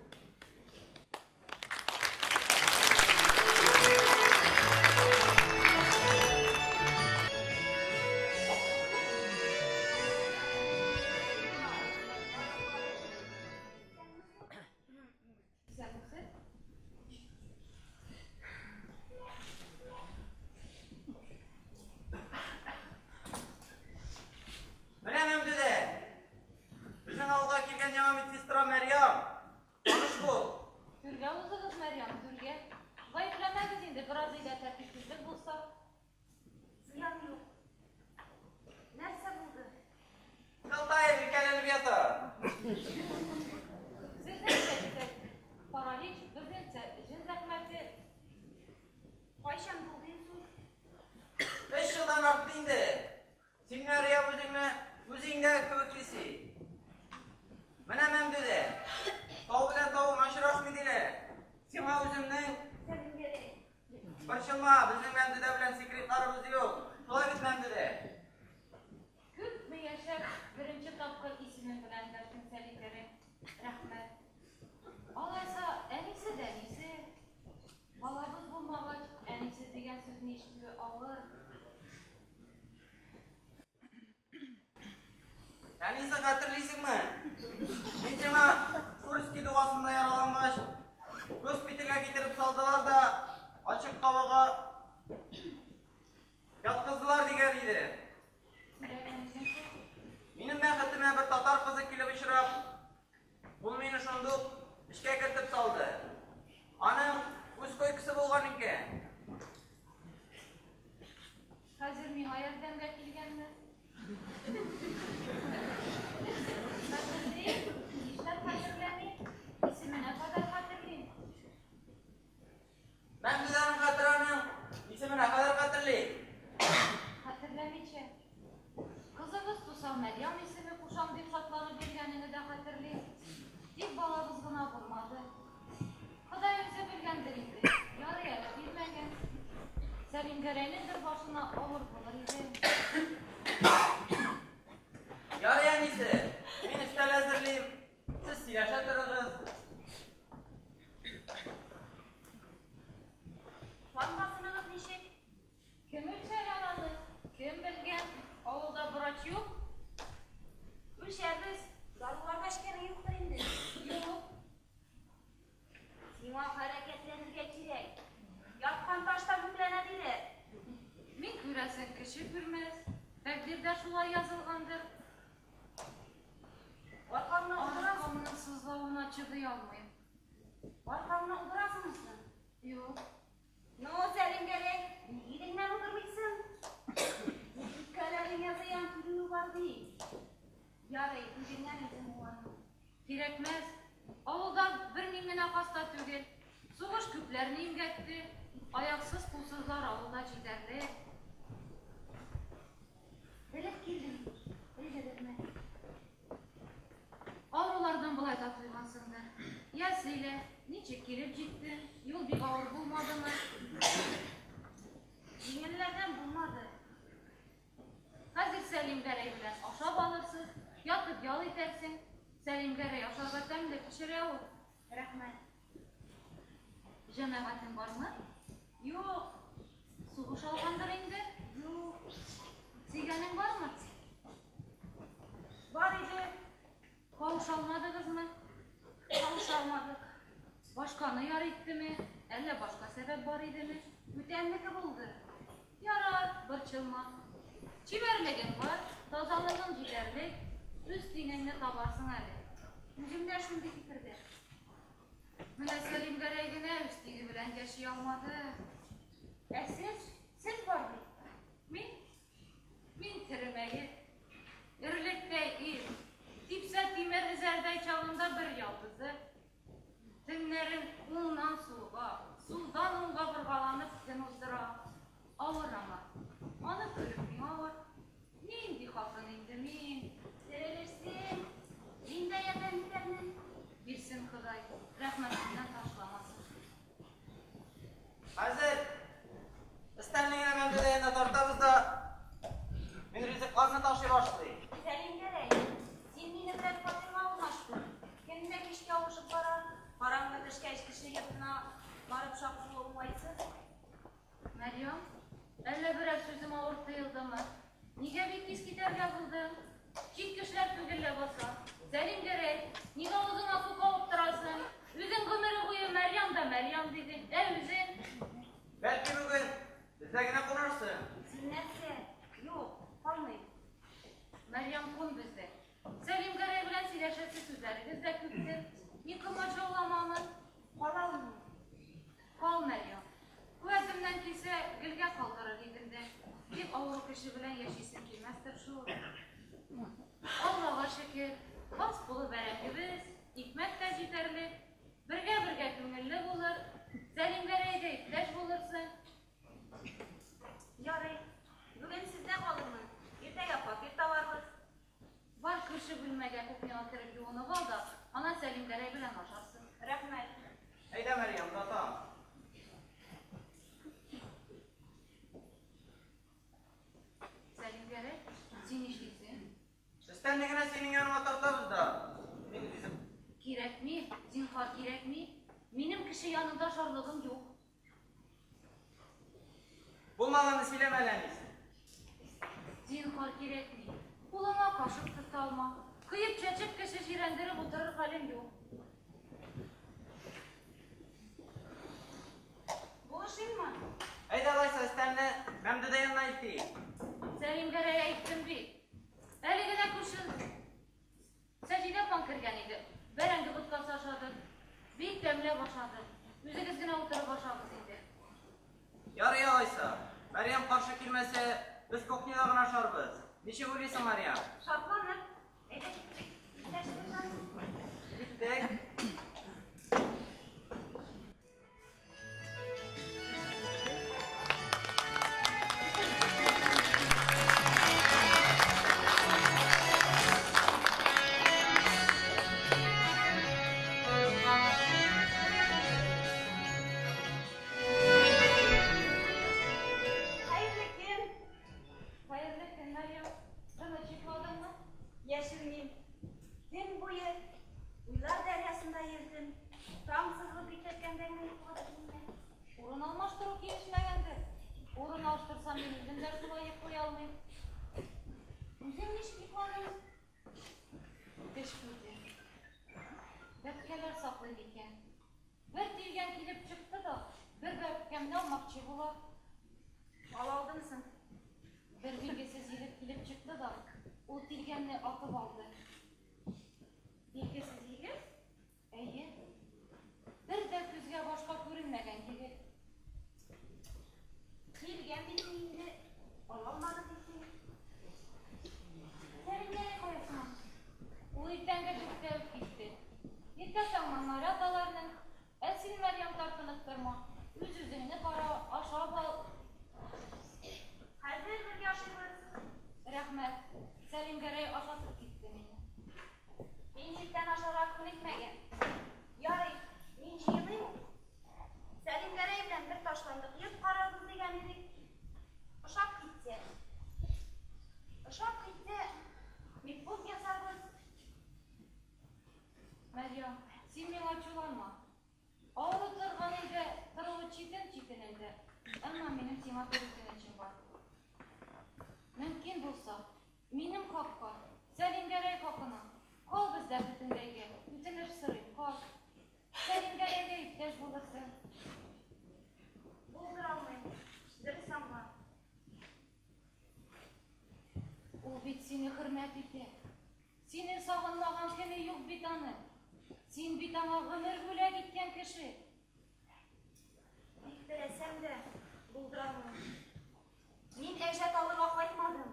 Исәнмесез? Менә Мәмдүдә. Безнең авылга килгән яңа медсестра Мәрьям. Таныш бул. Түргә узыгыз, Мәрьям, түргә. Гаепләмәгез инде, бераз өйдә тәртипсезлек булса. Зыян юк. Нәрсә булды? Кылтаев икәнләнеп ята. Сезнеңчә дисәк, паралич, безнеңчә җен зәхмәте. Кайчан булды инсульт? 3 елдан артты инде. Син, Мәрьям, үзеңне үзеңдә кебек хис ит. Менә Мәмдүдә. Тау белән тавык очрашмый диләр. Сиңа үземнең Сәлимгәрәй. борчылма, безнең Мәмдүдә белән секретларыбыз юк. Шулай бит, Мәмдүдә? Күпме яшәп, беренче тапкыр исемең белән дәштең, Сәлимгәрәй. Рәхмәт. Алайса, әнисе дә әнисе. Балабыз булмагач, әнисе дигән сүзне ишетүе авыр. Әнисе, хәтерлисеңме? Мин сиңа Курский дугасында яралангач, госпитальгә китереп салдылар да, ачык һавага яткыздылар дигән иде. Сөйләгән идең шул. Минем бәхетемә бер татар кызы килеп очрап, ул мине шундук эшкә кертеп салды. Аның үз койкасы булган икән. Хәзер миңа ярдәмгә килгәнме? Хәтерлим, нишләп хәтерләмим? Исеменә кадәр хәтерлим. Мәмдүдәнең хәтере аның исеменә кадәр хәтерли. Хәтерләмичә. Кызыбыз туса Мәрьям исеме кушам дип шатланып биргәнеңне дә хәтерлим. Тик балабыз гына булмады. Ходай үзе белгәндер инде. Ярый әле бирмәгән. Сәлимгәрәйнең бер башына авыр булыр иде. Ярый, әнисе, мин өстәл әзерлим. Сез сөйләшә торыгыз. Кан басымыгыз ничек? Кем үлчәгән аны? Кем белгән? Авылда врач юк. Үлчәбез. Дарулар да эчкәнең юктыр инде. Юк. Сиңа хәрәкәтләнергә кирәк. Яткан ташта мүкләнә диләр. Мин күрәсең, кеше күрмәс. Тәкъдирдә шулай язылгандыр. Аркаңны удырасың. Аркамның сызлавына чыдый алмыйм. Аркаңны удырасыңмы соң? Юк. Ну, Сәлимгәрәй, ник идеңнән удырмыйсың? Үпкәләреңә зыян килүе бар бит. Ярый, үзеңнән үзең уан. Кирәкмәс. Авылда бер мин генә хаста түгел. Сугыш күпләрне имгәтте. Аяксыз, кулсызлар авылда җитәрлек. Белеп килдем, белдерермен. Авырулардан болай да туйгансыңдыр. Я сөйлә, ничек килеп җиттең? Юл бик авыр булмадымы? Җиңелләрдән булмады. Хәзер Сәлимгәрәй белән ашап алырсыз, ятып ял итәрсең. Сәлимгәрәй ашарга тәмле пешерә ул. Рәхмәт. Җәмәгатең бармы? Юк, Сугыш алгандыр инде. юк. Сөйгәнең бармы? Бар иде, Кавыша алмадыгызмы? кавыша алмадык. Башканы яр иттеме? Әллә башка сәбәп бар идеме? Бүтәннеке булды. Ярар, борчылма. Чибәрлегең бар, тазалыгың җитәрлек. Үз тиңеңне табарсың әле. Үзем дә шундый фикердә. Менә Сәлимгәрәй генә үз тиңе белән яши алмады. Ә сез, сез бар бит. Мин, мин тере мәет. Өрлектәй ир. Типсә тимер өзәрдәй чагында бер ялгызы. Төннәрен уңнан сулга, сулдан уңга боргаланып төн уздыра. Авыр аңа. Аны күреп миңа авыр. Нинди хатын инде мин? Терелерсең. Мин дә ярдәм итәрмен. Бирсен Ходай, рәхмәтеннән ташламасын. Хәзер өстәлне генә Мәмдүдә янына тартабыз да, мин ризыкларны ташый башлыйм. Сәлимгәрәй, син мине белән фатирга урнаштың. Көн дә кичкә авышып бара. Караңгы төшкәч кеше йортына барып шакуы уңайсыз. Мәрьям, әллә берәр сүзем авыр тоелдымы? Нигә бик тиз китәргә булдың? Чит кешеләр түгел ләбаса. Сәлимгәрәй, нигә авызыңа су кабып торасың? Үзең гомере буе Мәрьям да Мәрьям дидең. Ә үзең? Бәлки бүген бездә генә кунарсың. Син нәрсә? Юк, калмыйм. Мәрьям кун бездә. Сәлимгәрәй белән сөйләшәсе сүзләрегез дә күптер. Мин комачауламамын. Кала алмыйм. Кал, Мәрьям. Куәтемнән килсә, гелгә калдырыр идем дә. Бик авыру кеше белән яшисең килмәстер шул. Аллага шөкер, баз тулы бәрәңгебез, икмәк тә җитәрлек. Бергә-бергә күңелле булыр. Сәлимгәрәй дә иптәш булырсың. Ярый, бүген сездә калырмын. Иртәгә фатир табарбыз. Бар күрше бүлмәгә кухняга кереп юынып ал да, аннан Сәлимгәрәй белән ашарсың. Рәхмәт. Әйдә, Мәрьям, озатам. Сәлимгәрәй, син нишлисең? Өстәлне генә синең яныңа тартабыз да. Мин ризык Кирәкми, зинһар кирәкми. Минем кеше янында шарлыгым юк. Булмаганны сөйләмә әле, әнисе. Зинһар кирәкми. Кулыңа кашык тота алма. Кыеп чәчеп кеше җирәндереп утырыр хәлем юк. Булышыйммы? Әйдә алайса өстәлне Мәмдүдә янына илтик. Сәлимгәрәй әйттем бит. Әле генә күрше Саҗидә апаң кергән иде. Бәрәңге боткасы ашадык. Бик тәмләп ашадык. Үзегез Ничек уйлыйсың, Мария? Шатланып. Әйдә киттек. Иптәш сержант. Киттек. Хәерле көн. Хәерле көн, Мәрьям. Тыныч йокладыңмы? Яшермим. Төн буе уйлар дәрьясында йөздем. Таң сызылып киткәндә генә йокладым инде. Урын алмаштыру килешмәгәндер. Урын алыштырсам, мин үзем дә шулай йоклый алмыйм. Үзең ничек йокладың? Эш күзе. Бәбкәләр саклый икән. Бер тилгән килеп чыкты да, бер бәбкәмне алмакчы була. Ала алдымсың? Бер билгесез егет килеп чыкты да, ул тилгәнне атып алды. Билгесез егет? Әйе. Бер дә күзгә башка күренмәгән егет. Килгән бит инде. Ала алмады дисең. Сәлимгәрәй кая соң? Ул иртәнге дүрттә үк китте. Иртә таңнан наряд аларның. Ә син, Мәрьям, тартынып торма. Үз-үзеңне кара, ашап ал. Хәзер бергә ашыйбыз. Рәхмәт. Сәлимгәрәй ашатып китте мине. Мин иртән ашарга күнекмәгән. Ярый, мин җыеныйм. Сәлимгәрәй белән бер ташландык йорт карарбыз дигән идек. Ошап китте. Ошап китте. Медпункт ясарбыз. Мәрьям, син миңа ачуланма. Авыру торган өйдә торуы читен-читен инде. Әмма минем сиңа бер үтенечем бар. Мөмкин булса, минем хакка, Сәлимгәрәй хакына, кал бездә бөтенләйгә. Үтенеч сорыйм, кал. Сәлимгәрәйгә иптәш булырсың. Булдыра алмыйм. Дөрес аңла. Ул бит сине хөрмәт итә. Сине сагынмаган көне юк бит аны. Син бит аңа гомер бүләк иткән кеше. Бик теләсәм дә булдыра алмыйм. Мин әҗәт алырга кайтмадым.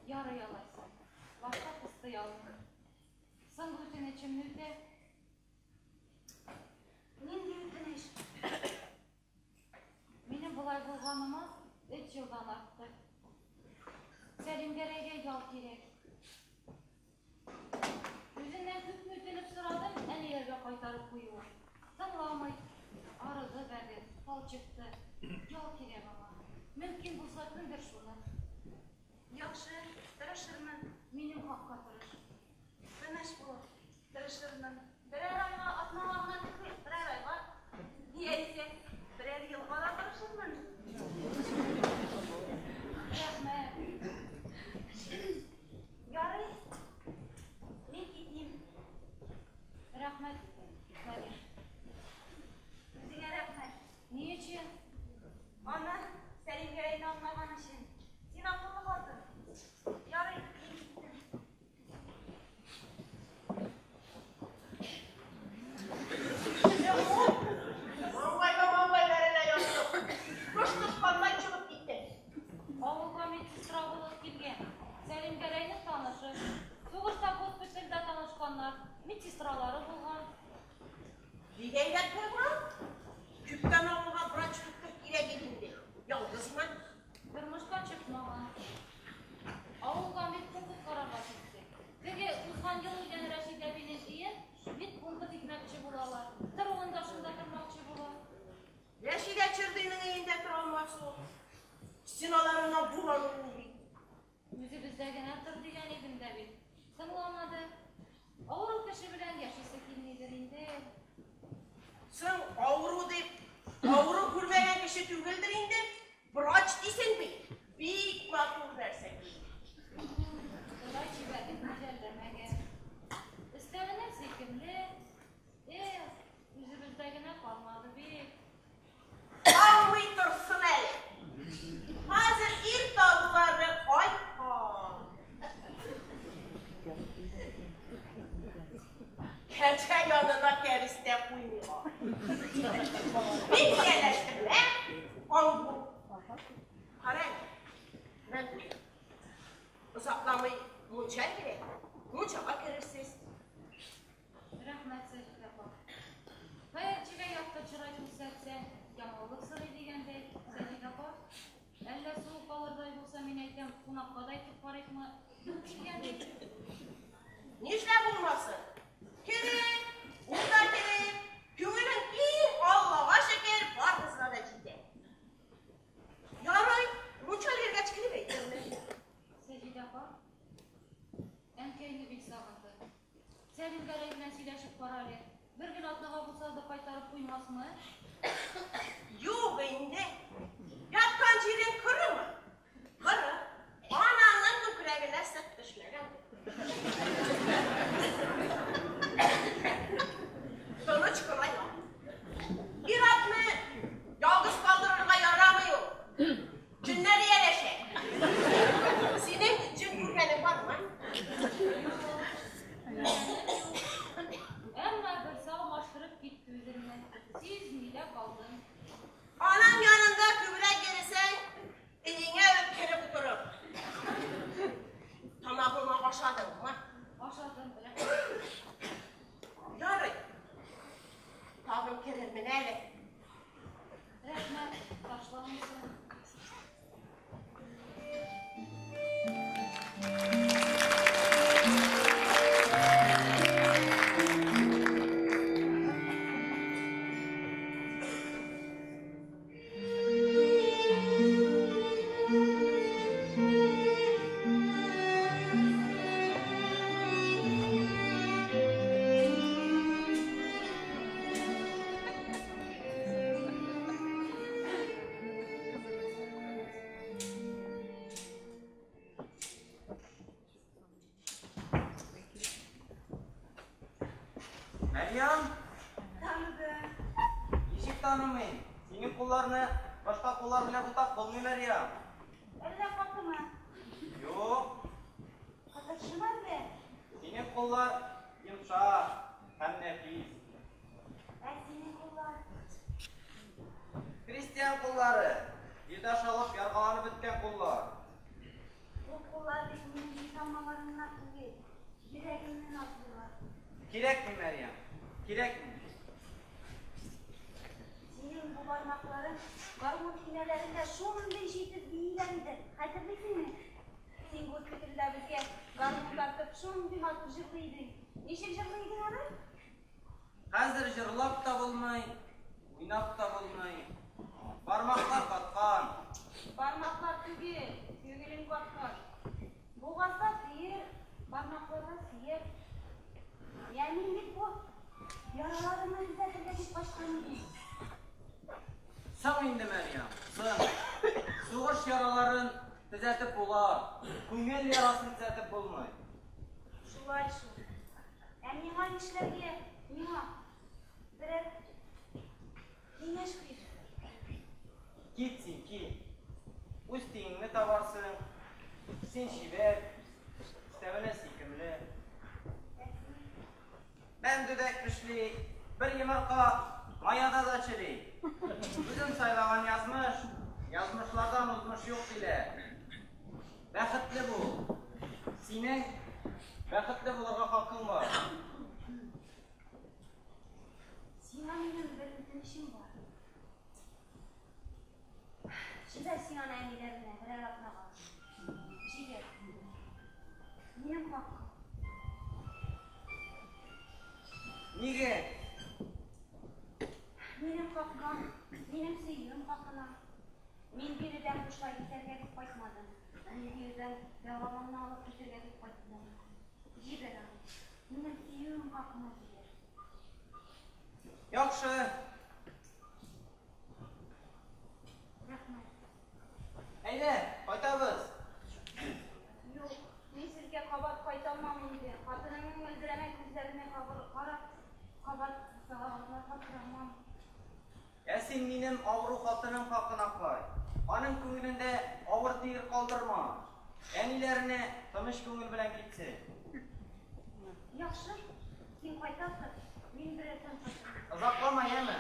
Ярый алайса. Башка кыстый алмыйм. Соңгы үтенечемне үтә. Нинди үтенеч? Минем болай булганыма 3 елдан артты. Сәлимгәрәйгә ял кирәк. Үзеннән күпме үтенеп сорадым, әниләргә кайтарып куюын. Тыңламый. Арыды бәгырь, талчыкты. Ял кирәк аңа. Мөмкин булса күндер шуны. Яхшы, тырышырмын. Минем хакка тырыш. Тыныч бул, тырышырмын. Берәр айга, атнага гына түгел, берәр айга. Яисә берәр елга да тырышырмын. Рәхмәт. Ярый, мин китим. Рәхмәт, Мәрьям. Үзеңә рәхмәт. Ни өчен? Аны Сәлимгәрәйне аңлаган өчен. Син акыллы хатын. Ярый, мин киттем. Маңгайга маңгайларына яздык. Кош тоткандай чыгып китте. Авылга медсестра булып килгән. Сәлимгәрәйнең танышы. Сугышта госпитальдә танышканнар. Медсестралары булган. Бик әйбәт булган. Күптән авылга врач доктор кирәк иде инде. Ялгызмын. Тормышка чыкмаган. Авылга медпункт карарга китте. Теге узган ел үлгән Рәшит әбинең өен медпункт итмәкче булалар. Торуын да шунда тормакчы була. Рәшидә Чердыйның өендә тора алмас ул. Стеналарыннан буран улый. Үзебездә генә тор дигән идем дә бит. Тыңламады. Авыру кеше белән яшисе килмидер инде. Соң авыру дип, авыру күрмәгән кеше түгелдер инде. Врач дисең бит. Бик матур нәрсә. Ходай чибәрлекне жәлләмәгән. Өстәвенә сөйкемле. Эх, үзебездә генә калмады бит. Алмый торсын әле. Хәзер ир табулары ай-һай. Кәҗә янына кәбестә куймыйлар. Бик ияләштерелә, аңгу. Мунча кирәк. Мунчага керерсез. Рәхмәт, Саҗидә апа. Хәерчегә якты чырай күрсәтсәң, ямаулык сорый дигәндәй, Саҗидә апа, әллә суык алырдай булса, мин әйтәм, кунакка да әйтеп карыйкмы дигәндәй. Нишләп булмасын? Керик, ул да керик. Күңелең киң, Аллага шөкер, барыбызга да җитә. Ярый, мунча өлгергәч кереп әйтермен. Саҗидә апа, әнкәйне бик сагынды. Сәлим Гәрәй белән сөйләшеп кара әле. Бер генә атнага булса да кайтарып куймасмы? Юк инде. Яткан җирең корымы? Коры. Анаңның күкрәгенә сөт төшмәгән. Тыныч кына ят. Ир-атны ялгыз калдырырга ярамый ул. Җеннәр ияләшә. Синең җен күргәнең бармы? Әмма берсе алмаштырып китте үземне. Сизми дә калдым. Анаң янында күбрәк йөресәң, өеңә үк кереп утырыр. Тамагыңа ашадыңмы? Ашадым, рәхмәт. Ярый. Тагын керермен әле. Рәхмәт, ташламыйсың. Мәрьям, Таныдым. ничек танымыйм? Синең кулларны башка куллар белән бутап булмый, Мәрьям. Әллә катымы? Юк, Катыршымы әллә? синең куллар йомшак һәм нәфис. Ә синең куллар? Крестьян куллары, җирдә шалып яргаланып беткән куллар. Бу куллар бит минем ясалмаларымнан түгел, йөрәгемнән атлыйлар. Кирәкми, Мәрьям, кирәкми. Синең бу бармакларың гармун төймәләрендә шундый җитез бииләр иде. Хәтерлисеңме? Син госпитальдә безгә гармун тартып шундый матур җырлый идең. Ничек җырлый идең аны? Хәзер җырлап та булмый, уйнап та булмый. Бармаклар каткан. Бармаклар түгел, күңелең каткан. Бугазда төер, бармакларда сөяк. Я мин бит бу яраларымны төзәтергә дип качкан идем. Соң инде, Мәрьям, соң. Сугыш яраларын төзәтеп була, күңел ярасын төзәтеп булмый. Шулай шул. Ә миңа нишләргә? Миңа берәр киңәш бир. Кит син, кит. Үз тиңеңне табарсың. Син чибәр, өстәвенә сөйкемле. Ә син? Бән дүдәк пешли, бер йомырка маяда да чери. Үзем сайлаган язмыш, язмышлардан узмыш юк диләр. Бәхетле бул. Синең бәхетле булырга хакың бар. Сиңа минем бер үтенечем бар. Җибәр син аны әниләренә берәр атнага. Җибәр. Минем хакка. Нигә? Минем хакка, минем сөюем хакына. Мин биредән бушлай китәргә дип кайтмадым. Мин биредән дәвамымны алып китәргә дип кайттым. Җибәр аны. Минем сөюем хакына җибәр. Яхшы. Рәхмәт. Әйдә, кайтабыз. Юк, мин сезгә кабат кайта алмам инде. Хатынымның мөлдерәмә күзләренә карап, кабат бусагаларга тора алмам. Ә син минем авыру хатыным хакына кайт. Аның күңелендә авыр төер калдырма. Әниләренә тыныч күңел белән китсен. Яхшы, син кайтасың, мин берәрдән кайтам. Озаклама, яме?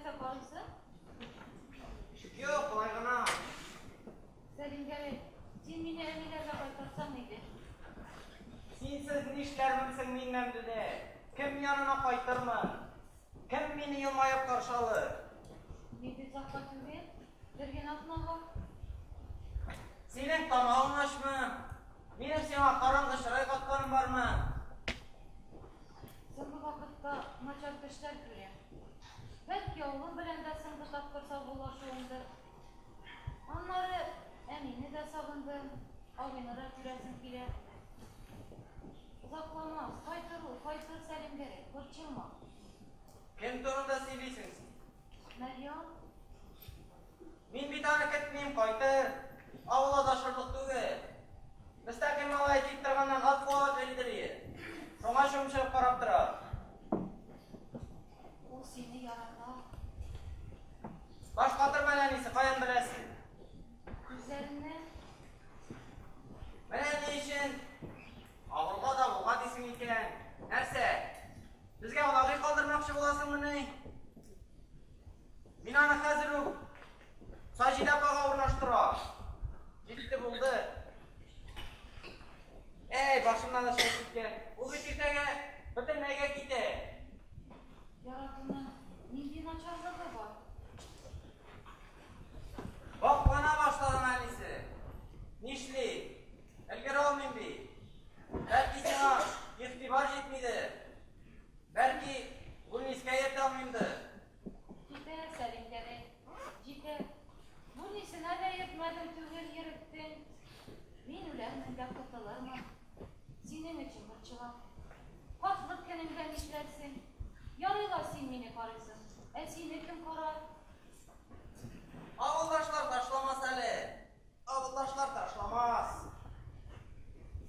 Нәрсә карыйсың? Юк, болай гына. Сәлимгәрәй, син мине әниләргә кайтарсаң иде. Синсез нишләрмен соң мин, Мәмдүдә? Кем янына кайтырмын? Кем мине елмаеп каршы алыр? Мин бит озакка түгел, бер генә атнага. Синең тамагың ачмы? Минем сиңа караңгы чырай катканым бармы? Соңгы вакытта начар төшләр күрәм. Бәлки авылым белән дә соңгы тапкыр саубуллашуымдыр. Аннары әнине дә сагындым, абыйны да күрәсем килә. Озакламас, кайтыр ул, кайтыр Сәлимгәрәй, борчылма. Кем турында сөйлисең син? Мәрьям. Мин бит аны көтмим, кайтыр. Авыл адашырлык түгел. Мөстәкыйль малай тик торганнан ат куалап йөридер ие. Шуңа чумчырып карап тора. Ул сине ярата. Баш катырма, әнисе, каян беләсең? Күзләреннән. Менә ни өчен авылга да булга дисең икән. Нәрсә? Безгә улагый калдырмакчы буласыңмыни? Мин аны хәзер үк Саҗидә апага урнаштырам. Җитте булды. Әй, башымнан да чыгып киткән. Ул бит иртәгә бөтенләйгә китә. Яратуның нинди начарлыгы бар? Ваклана башладым, әнисе. Нишли? Өлгерә алмыйм бит. Бәлки сиңа игътибар җитмидер. Бәлки бүлнискә йөртә алмыймдыр. Җитәр, Сәлимгәрәй, җитәр. Бүлнисенә дә йөртмәдем түгел, йөреттең. Мин үләрмен дә котылырмын. Синең өчен борчылам. Картлык көнеңдә нишләрсең? Ярый ла син мине карыйсың. Ә сине кем карар? Авылдашлар ташламас әле. Авылдашлар ташламас.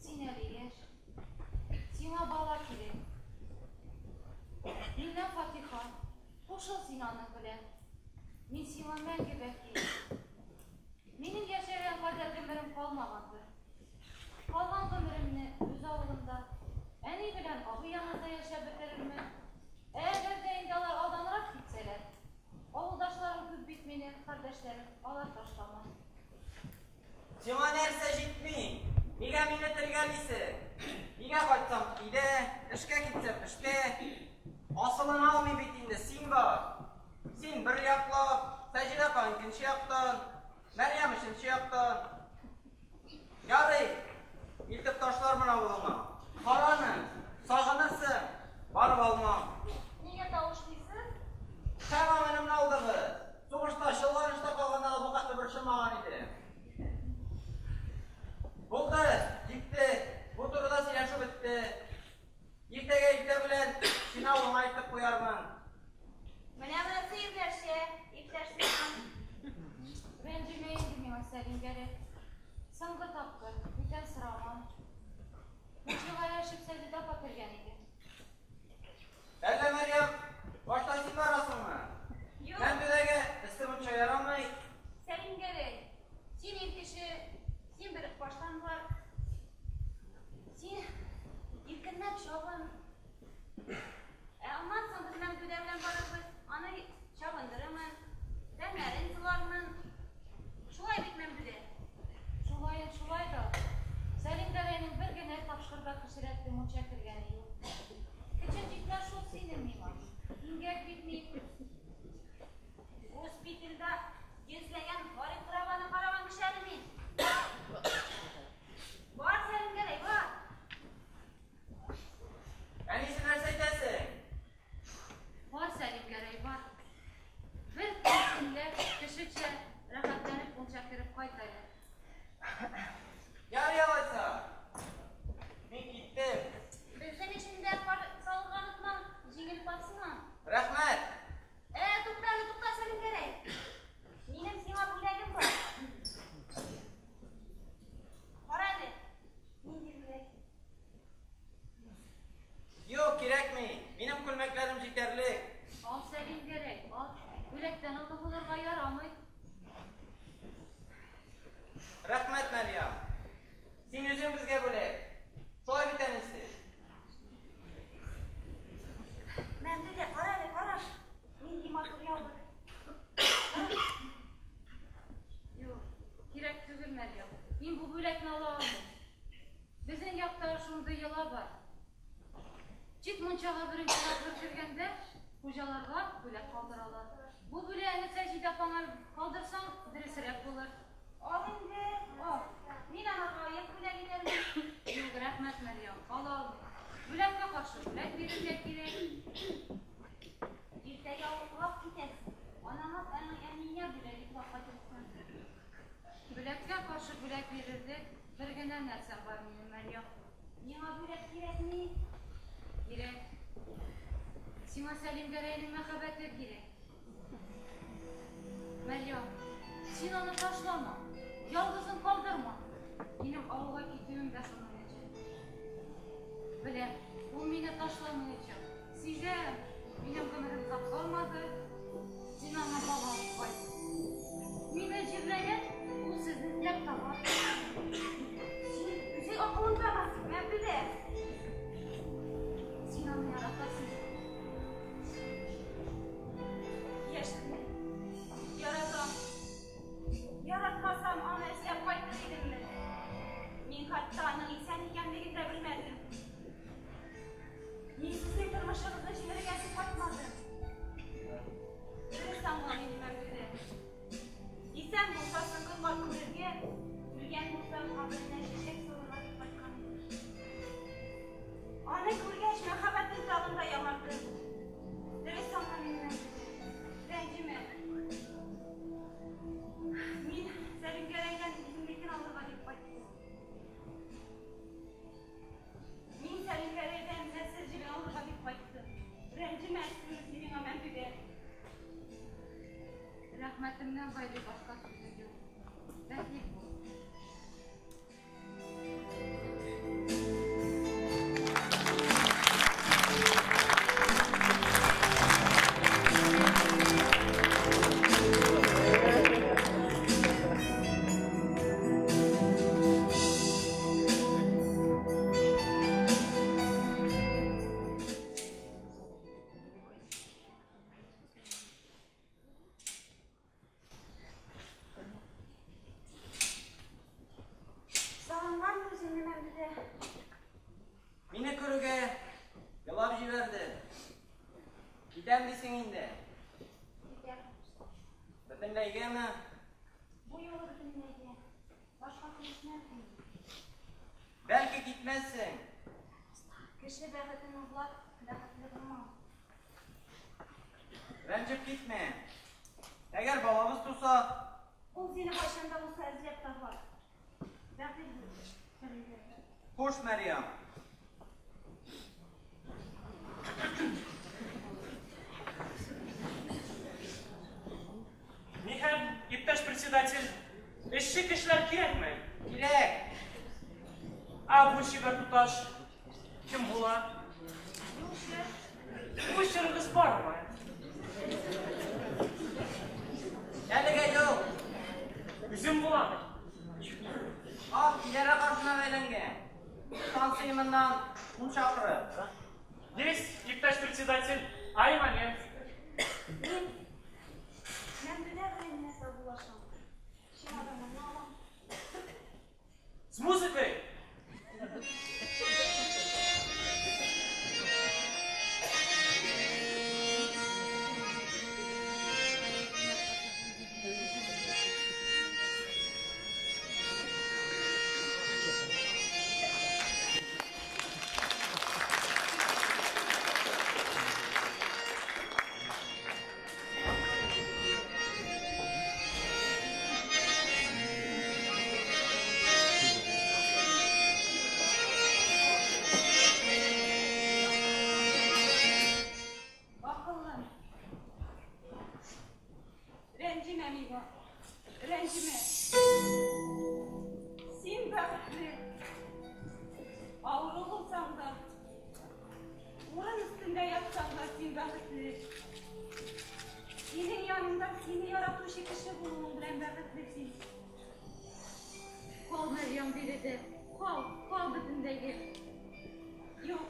Син әле яшь. Сиңа бала кирәк. Миннән фатиха. Кушыл син аның белән. Мин сиңа мәңге бәки. Минем яшәгән кадәр гомерем калмагандыр. Калган гомеремне үз авылымда, әни белән абый янында яшәп бетерермен. Ә әгәр дә инде алар алданрак китсәләр, авылдашларым күп бит минем, кардәшләрем, алар ташламас. Сиңа нәрсә җитми? Нигә мине телгәлисең? Нигә кайтсам өйдә, эшкә китсәм эштә? Асылына алмый бит инде, син бар. Син бер яклап, Саҗидә апаң икенче яктан, Мәрьям өченче яктан. Ярый, илтеп ташлармын авылыңа. Караны, сагынырсың, барып алмам. Нигә тавышлыйсың? Тәмам энемне алдыгыз. Сугышта, чолганышта калганда да бу хәтле борчылмаган иде. Булды, китте. Бу турыда сөйләшү бетте. Иртәгә иртә белән сине авылыңа илтеп куярмын. Менә монысы ирләрчә, иптәш сержант. Рәнҗемә инде миңа, Сәлимгәрәй. Соңгы тапкыр, бүтән сорамам. Мунчага яшеп Саҗидә апа кергән иде. Әллә, Мәрьям, башта син барасыңмы? Юк. Мәмдүдәгә эссе мунча ярамый. Сәлимгәрәй, син ир кеше, син бер баштан бар. Син иркенләп чабын. Ә аннан соң без Мәмдүдә белән барырбыз. Аны чабындырырмын, тәннәрен сылармын. Шулай бит, Мәмдүдә? Шулаен шулай да, Сәлимгәрәйнең бер генә тапкыр да кеше рәтле мунча кергәне юк. Көчең җитмәс шул синең миңа. Имгәк бит мин. Госпитальдә йөзләгән гарип корабаны караган кеше әле мин. Бар, Сәлимгәрәй, бар. Әнисе, нәрсә әйтәсең? Бар, Сәлимгәрәй, бар. Бер көн төнлә кешечә рәхәтләнеп мунча кереп кайт әле. Ярый алайса. Мин киттем. Безнең өчен дә пар салырга онытма, җиңел пар сиңа. Рәхмәт. Ә, тукта әле, тукта, Сәлимгәрәй. Минем сиңа бүләгем бар. Кара әле, нинди бүләк. Юк, кирәкми. Минем күлмәкләрем җитәрлек. Ал, Сәлимгәрәй, ал. Бүләктән олы булырга ярамый. Рәхмәт, Мәрьям. Син үзең безгә бүләк. Шулай бит, әнисе? Мәмдүдә, кара әле, кара. Нинди матур яулык. түгел, Мәрьям. Мин бу бүләкне ала алмыйм. Безнең якта шундый йола бар. Чит мунчага беренче тапкыр кергәндә, хуҗаларга бүләк калдыралар. Бу бүләкне Саҗидә апаңа калдырсаң, дөресрәк булыр. Ал инде, ал. Мин анарга аяк бүләк итәрмен. Юк, рәхмәт, Мәрьям, ала алмыйм. Бүләккә каршы бүләк бирергә кирәк. Иртәгә авылга китәсең. Анаңа, әниеңә бүләк итеп кайтырсың. Бүләккә каршы бүләк бирерлек бер генә нәрсәм бар минем, Мәрьям. Миңа бүләк кирәкми. Кирәк. Сиңа Сәлимгәрәйнең мәхәббәте кирәк. Мәрьям, син аны ташлама, ялгызын калдырма. Минем авылга китүем дә шуның өчен. Беләм, ул мине ташламаячак. Сизәм, минем гомерем озак калмады. Син аңа бала алып кайт. Мине җирләгән, ул сезне эзләп табар. Син үзең акылыңдамы, Мәмдүдә? Син аны яратасың. Яшермә. Яратам. Яратмасам, аны эзләп кайтыр идемме? Мин хәтта аның исән икәнлеген дә белмәдем. Мин сезнең тормышыгызны җимерергә дип кайтмадым. Дөрес аңла мине, Мәмдүдә. Исән булса, соңгы кат күрергә, үлгән булса, каберенә чәчәк салырга дип кайткан идем. Аны күргәч, мәхәббәтем тагын да яңарды. Дөрес аңла мине, Мәмдүдә. Рәнҗемә. Мин Сәлимгәрәйдән үземнекен алырга дип кайттым. Мин Сәлимгәрәйдән нәсел җебен алырга дип кайттым. Рәнҗемә син миңа, Мәмдүдә. Рәхмәтемнән гайре башка сүзем юк. Бәхил бул. Сагынган үзеңне, Мәмдүдә. Мине күрүгә елап җибәрде. Китәм дисең инде. Китәм. Бөтенләйгәме? Бу юлы бөтенләйгә. Башка күрешмәм инде. Бәлки китмәссең. Кеше бәхетен урлап, бәхетле булма. Рәнҗеп китмә. Әгәр балабыз туса, Ул сине кайчан да булса эзләп табар. Бәхил бул, Сәлимгәрәй. хуш, Мәрьям. Нихәл, иптәш председатель, эшче кешеләр кирәкме? Кирәк. А бу чибәр туташ кем була? Юлчы, Кучерыгыз бармы? Әлегә юк. Үзем булам. Ак идарә каршына бәйләнгән. Станция моннан 10 чакрым. Есть, иптәш председатель, ай момент. Мин Мәмдүдә белән генә саубуллашам. Чемоданымны алам. С музыкой! Акыллым. Рәнҗемә миңа. Рәнҗемә. Син бәхетле. Авыру булсаң да, урын өстендә ятсаң да син бәхетле. Синең яныңда сине яратучы кеше булуың белән бәхетле син. Кал, Мәрьям, биредә. Кал, кал бөтенләйгә. Юк,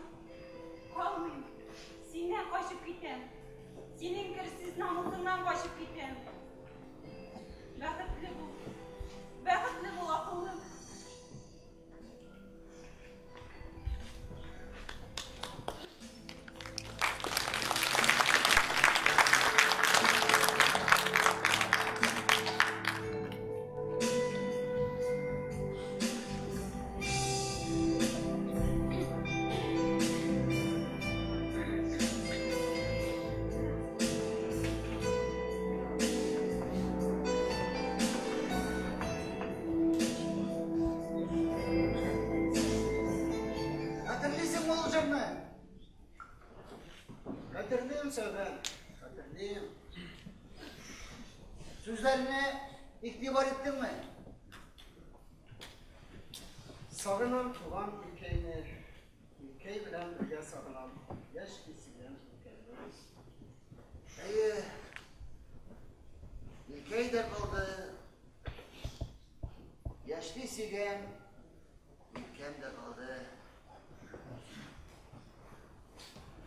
калмыйм. Синнән качып китәм. Синең керсез намусыңнан качып китәм. Бәхетле бул. Бәхетле бул. Хәтерлим, Сәүбән, хәтерлим. Сүзләренә игътибар иттеңме? Сагынам туган илкәйне, илкәй белән бергә сагынам яшь киселгән илкәйне. Әйе, илкәй дә калды, яшьли сөйгән илкәм дә калды.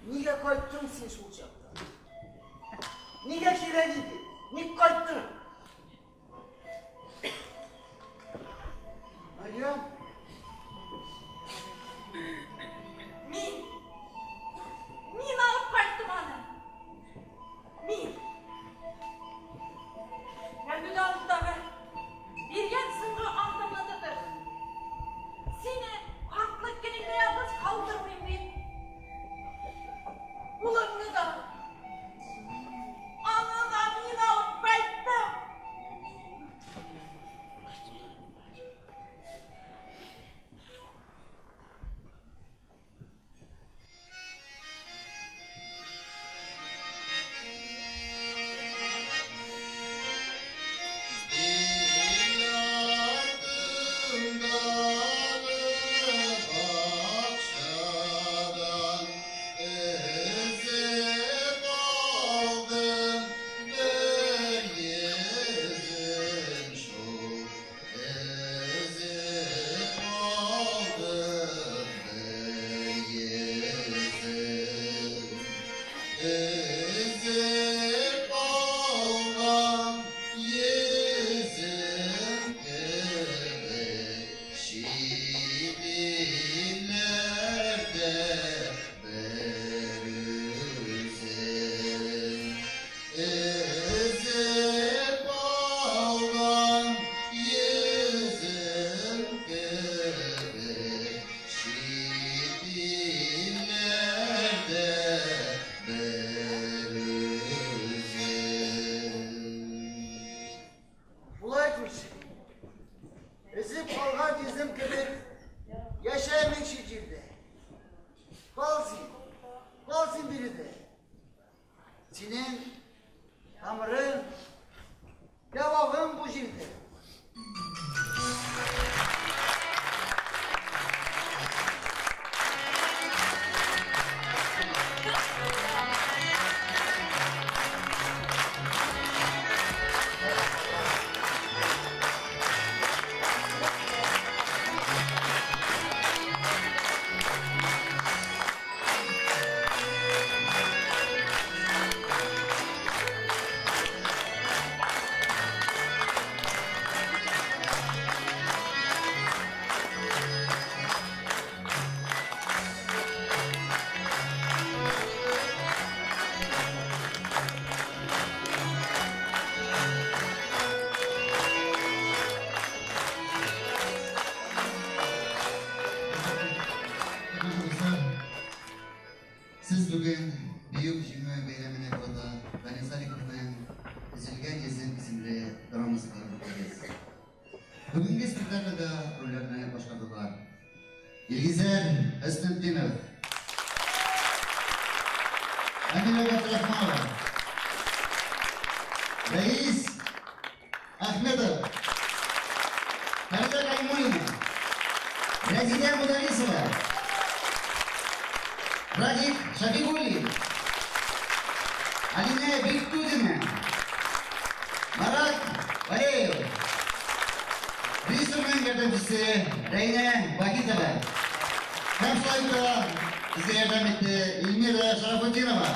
Нигә кайттың син шул чакта? Нигә кирәк иде? Ник кайттың? Мәрьям. Мин. Мин алып кайттым аны. Мин. Мәмдүдә алдындагы биргән соңгы антымны тотып, сине картлык көнеңдә ялгыз калдырмыйм дип, улыңны да, аны да мин алып кайттым. Сез бүген Бөек Җиңү бәйрәменә карата Данил Салиховның Өзелгән йөзем исемле драмасын карап үттегез. Бүгенге спектакльдә рольләрне башкардылар. Илгизәр Хөснетдинов, Әмилә Габдрахманова, Рәис Ахмедов, Фәридә Калимуллина, Рәзидә Мударисова, Радик Шафигуллин, Алинә Биккузина, Марат Валеев, режиссерның ярдәмчесе Рәйнә Вахитова һәм шулай ук та безгә ярдәм итте Эльмира Шарафутдинова.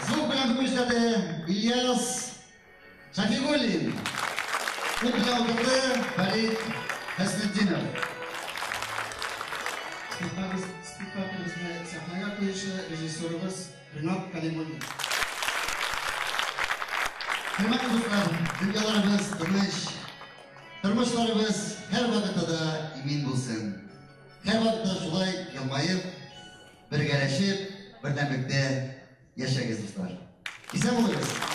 Звук белән бүген эшләде Ильяс Шафигуллин. Ут белән утырды Фәрит Хөснетдинов. Спектаклебезне сәхнәгә куючы режиссерыбыз Ринат Калимуллин. Хөрмәтле дуслар, дөньяларыбыз тыныч, тормышларыбыз һәрвакытта да имин булсын. Һәрвакытта шулай елмаеп, бергәләшеп, бердәмлектә яшәгез, дуслар. Исән булыгыз!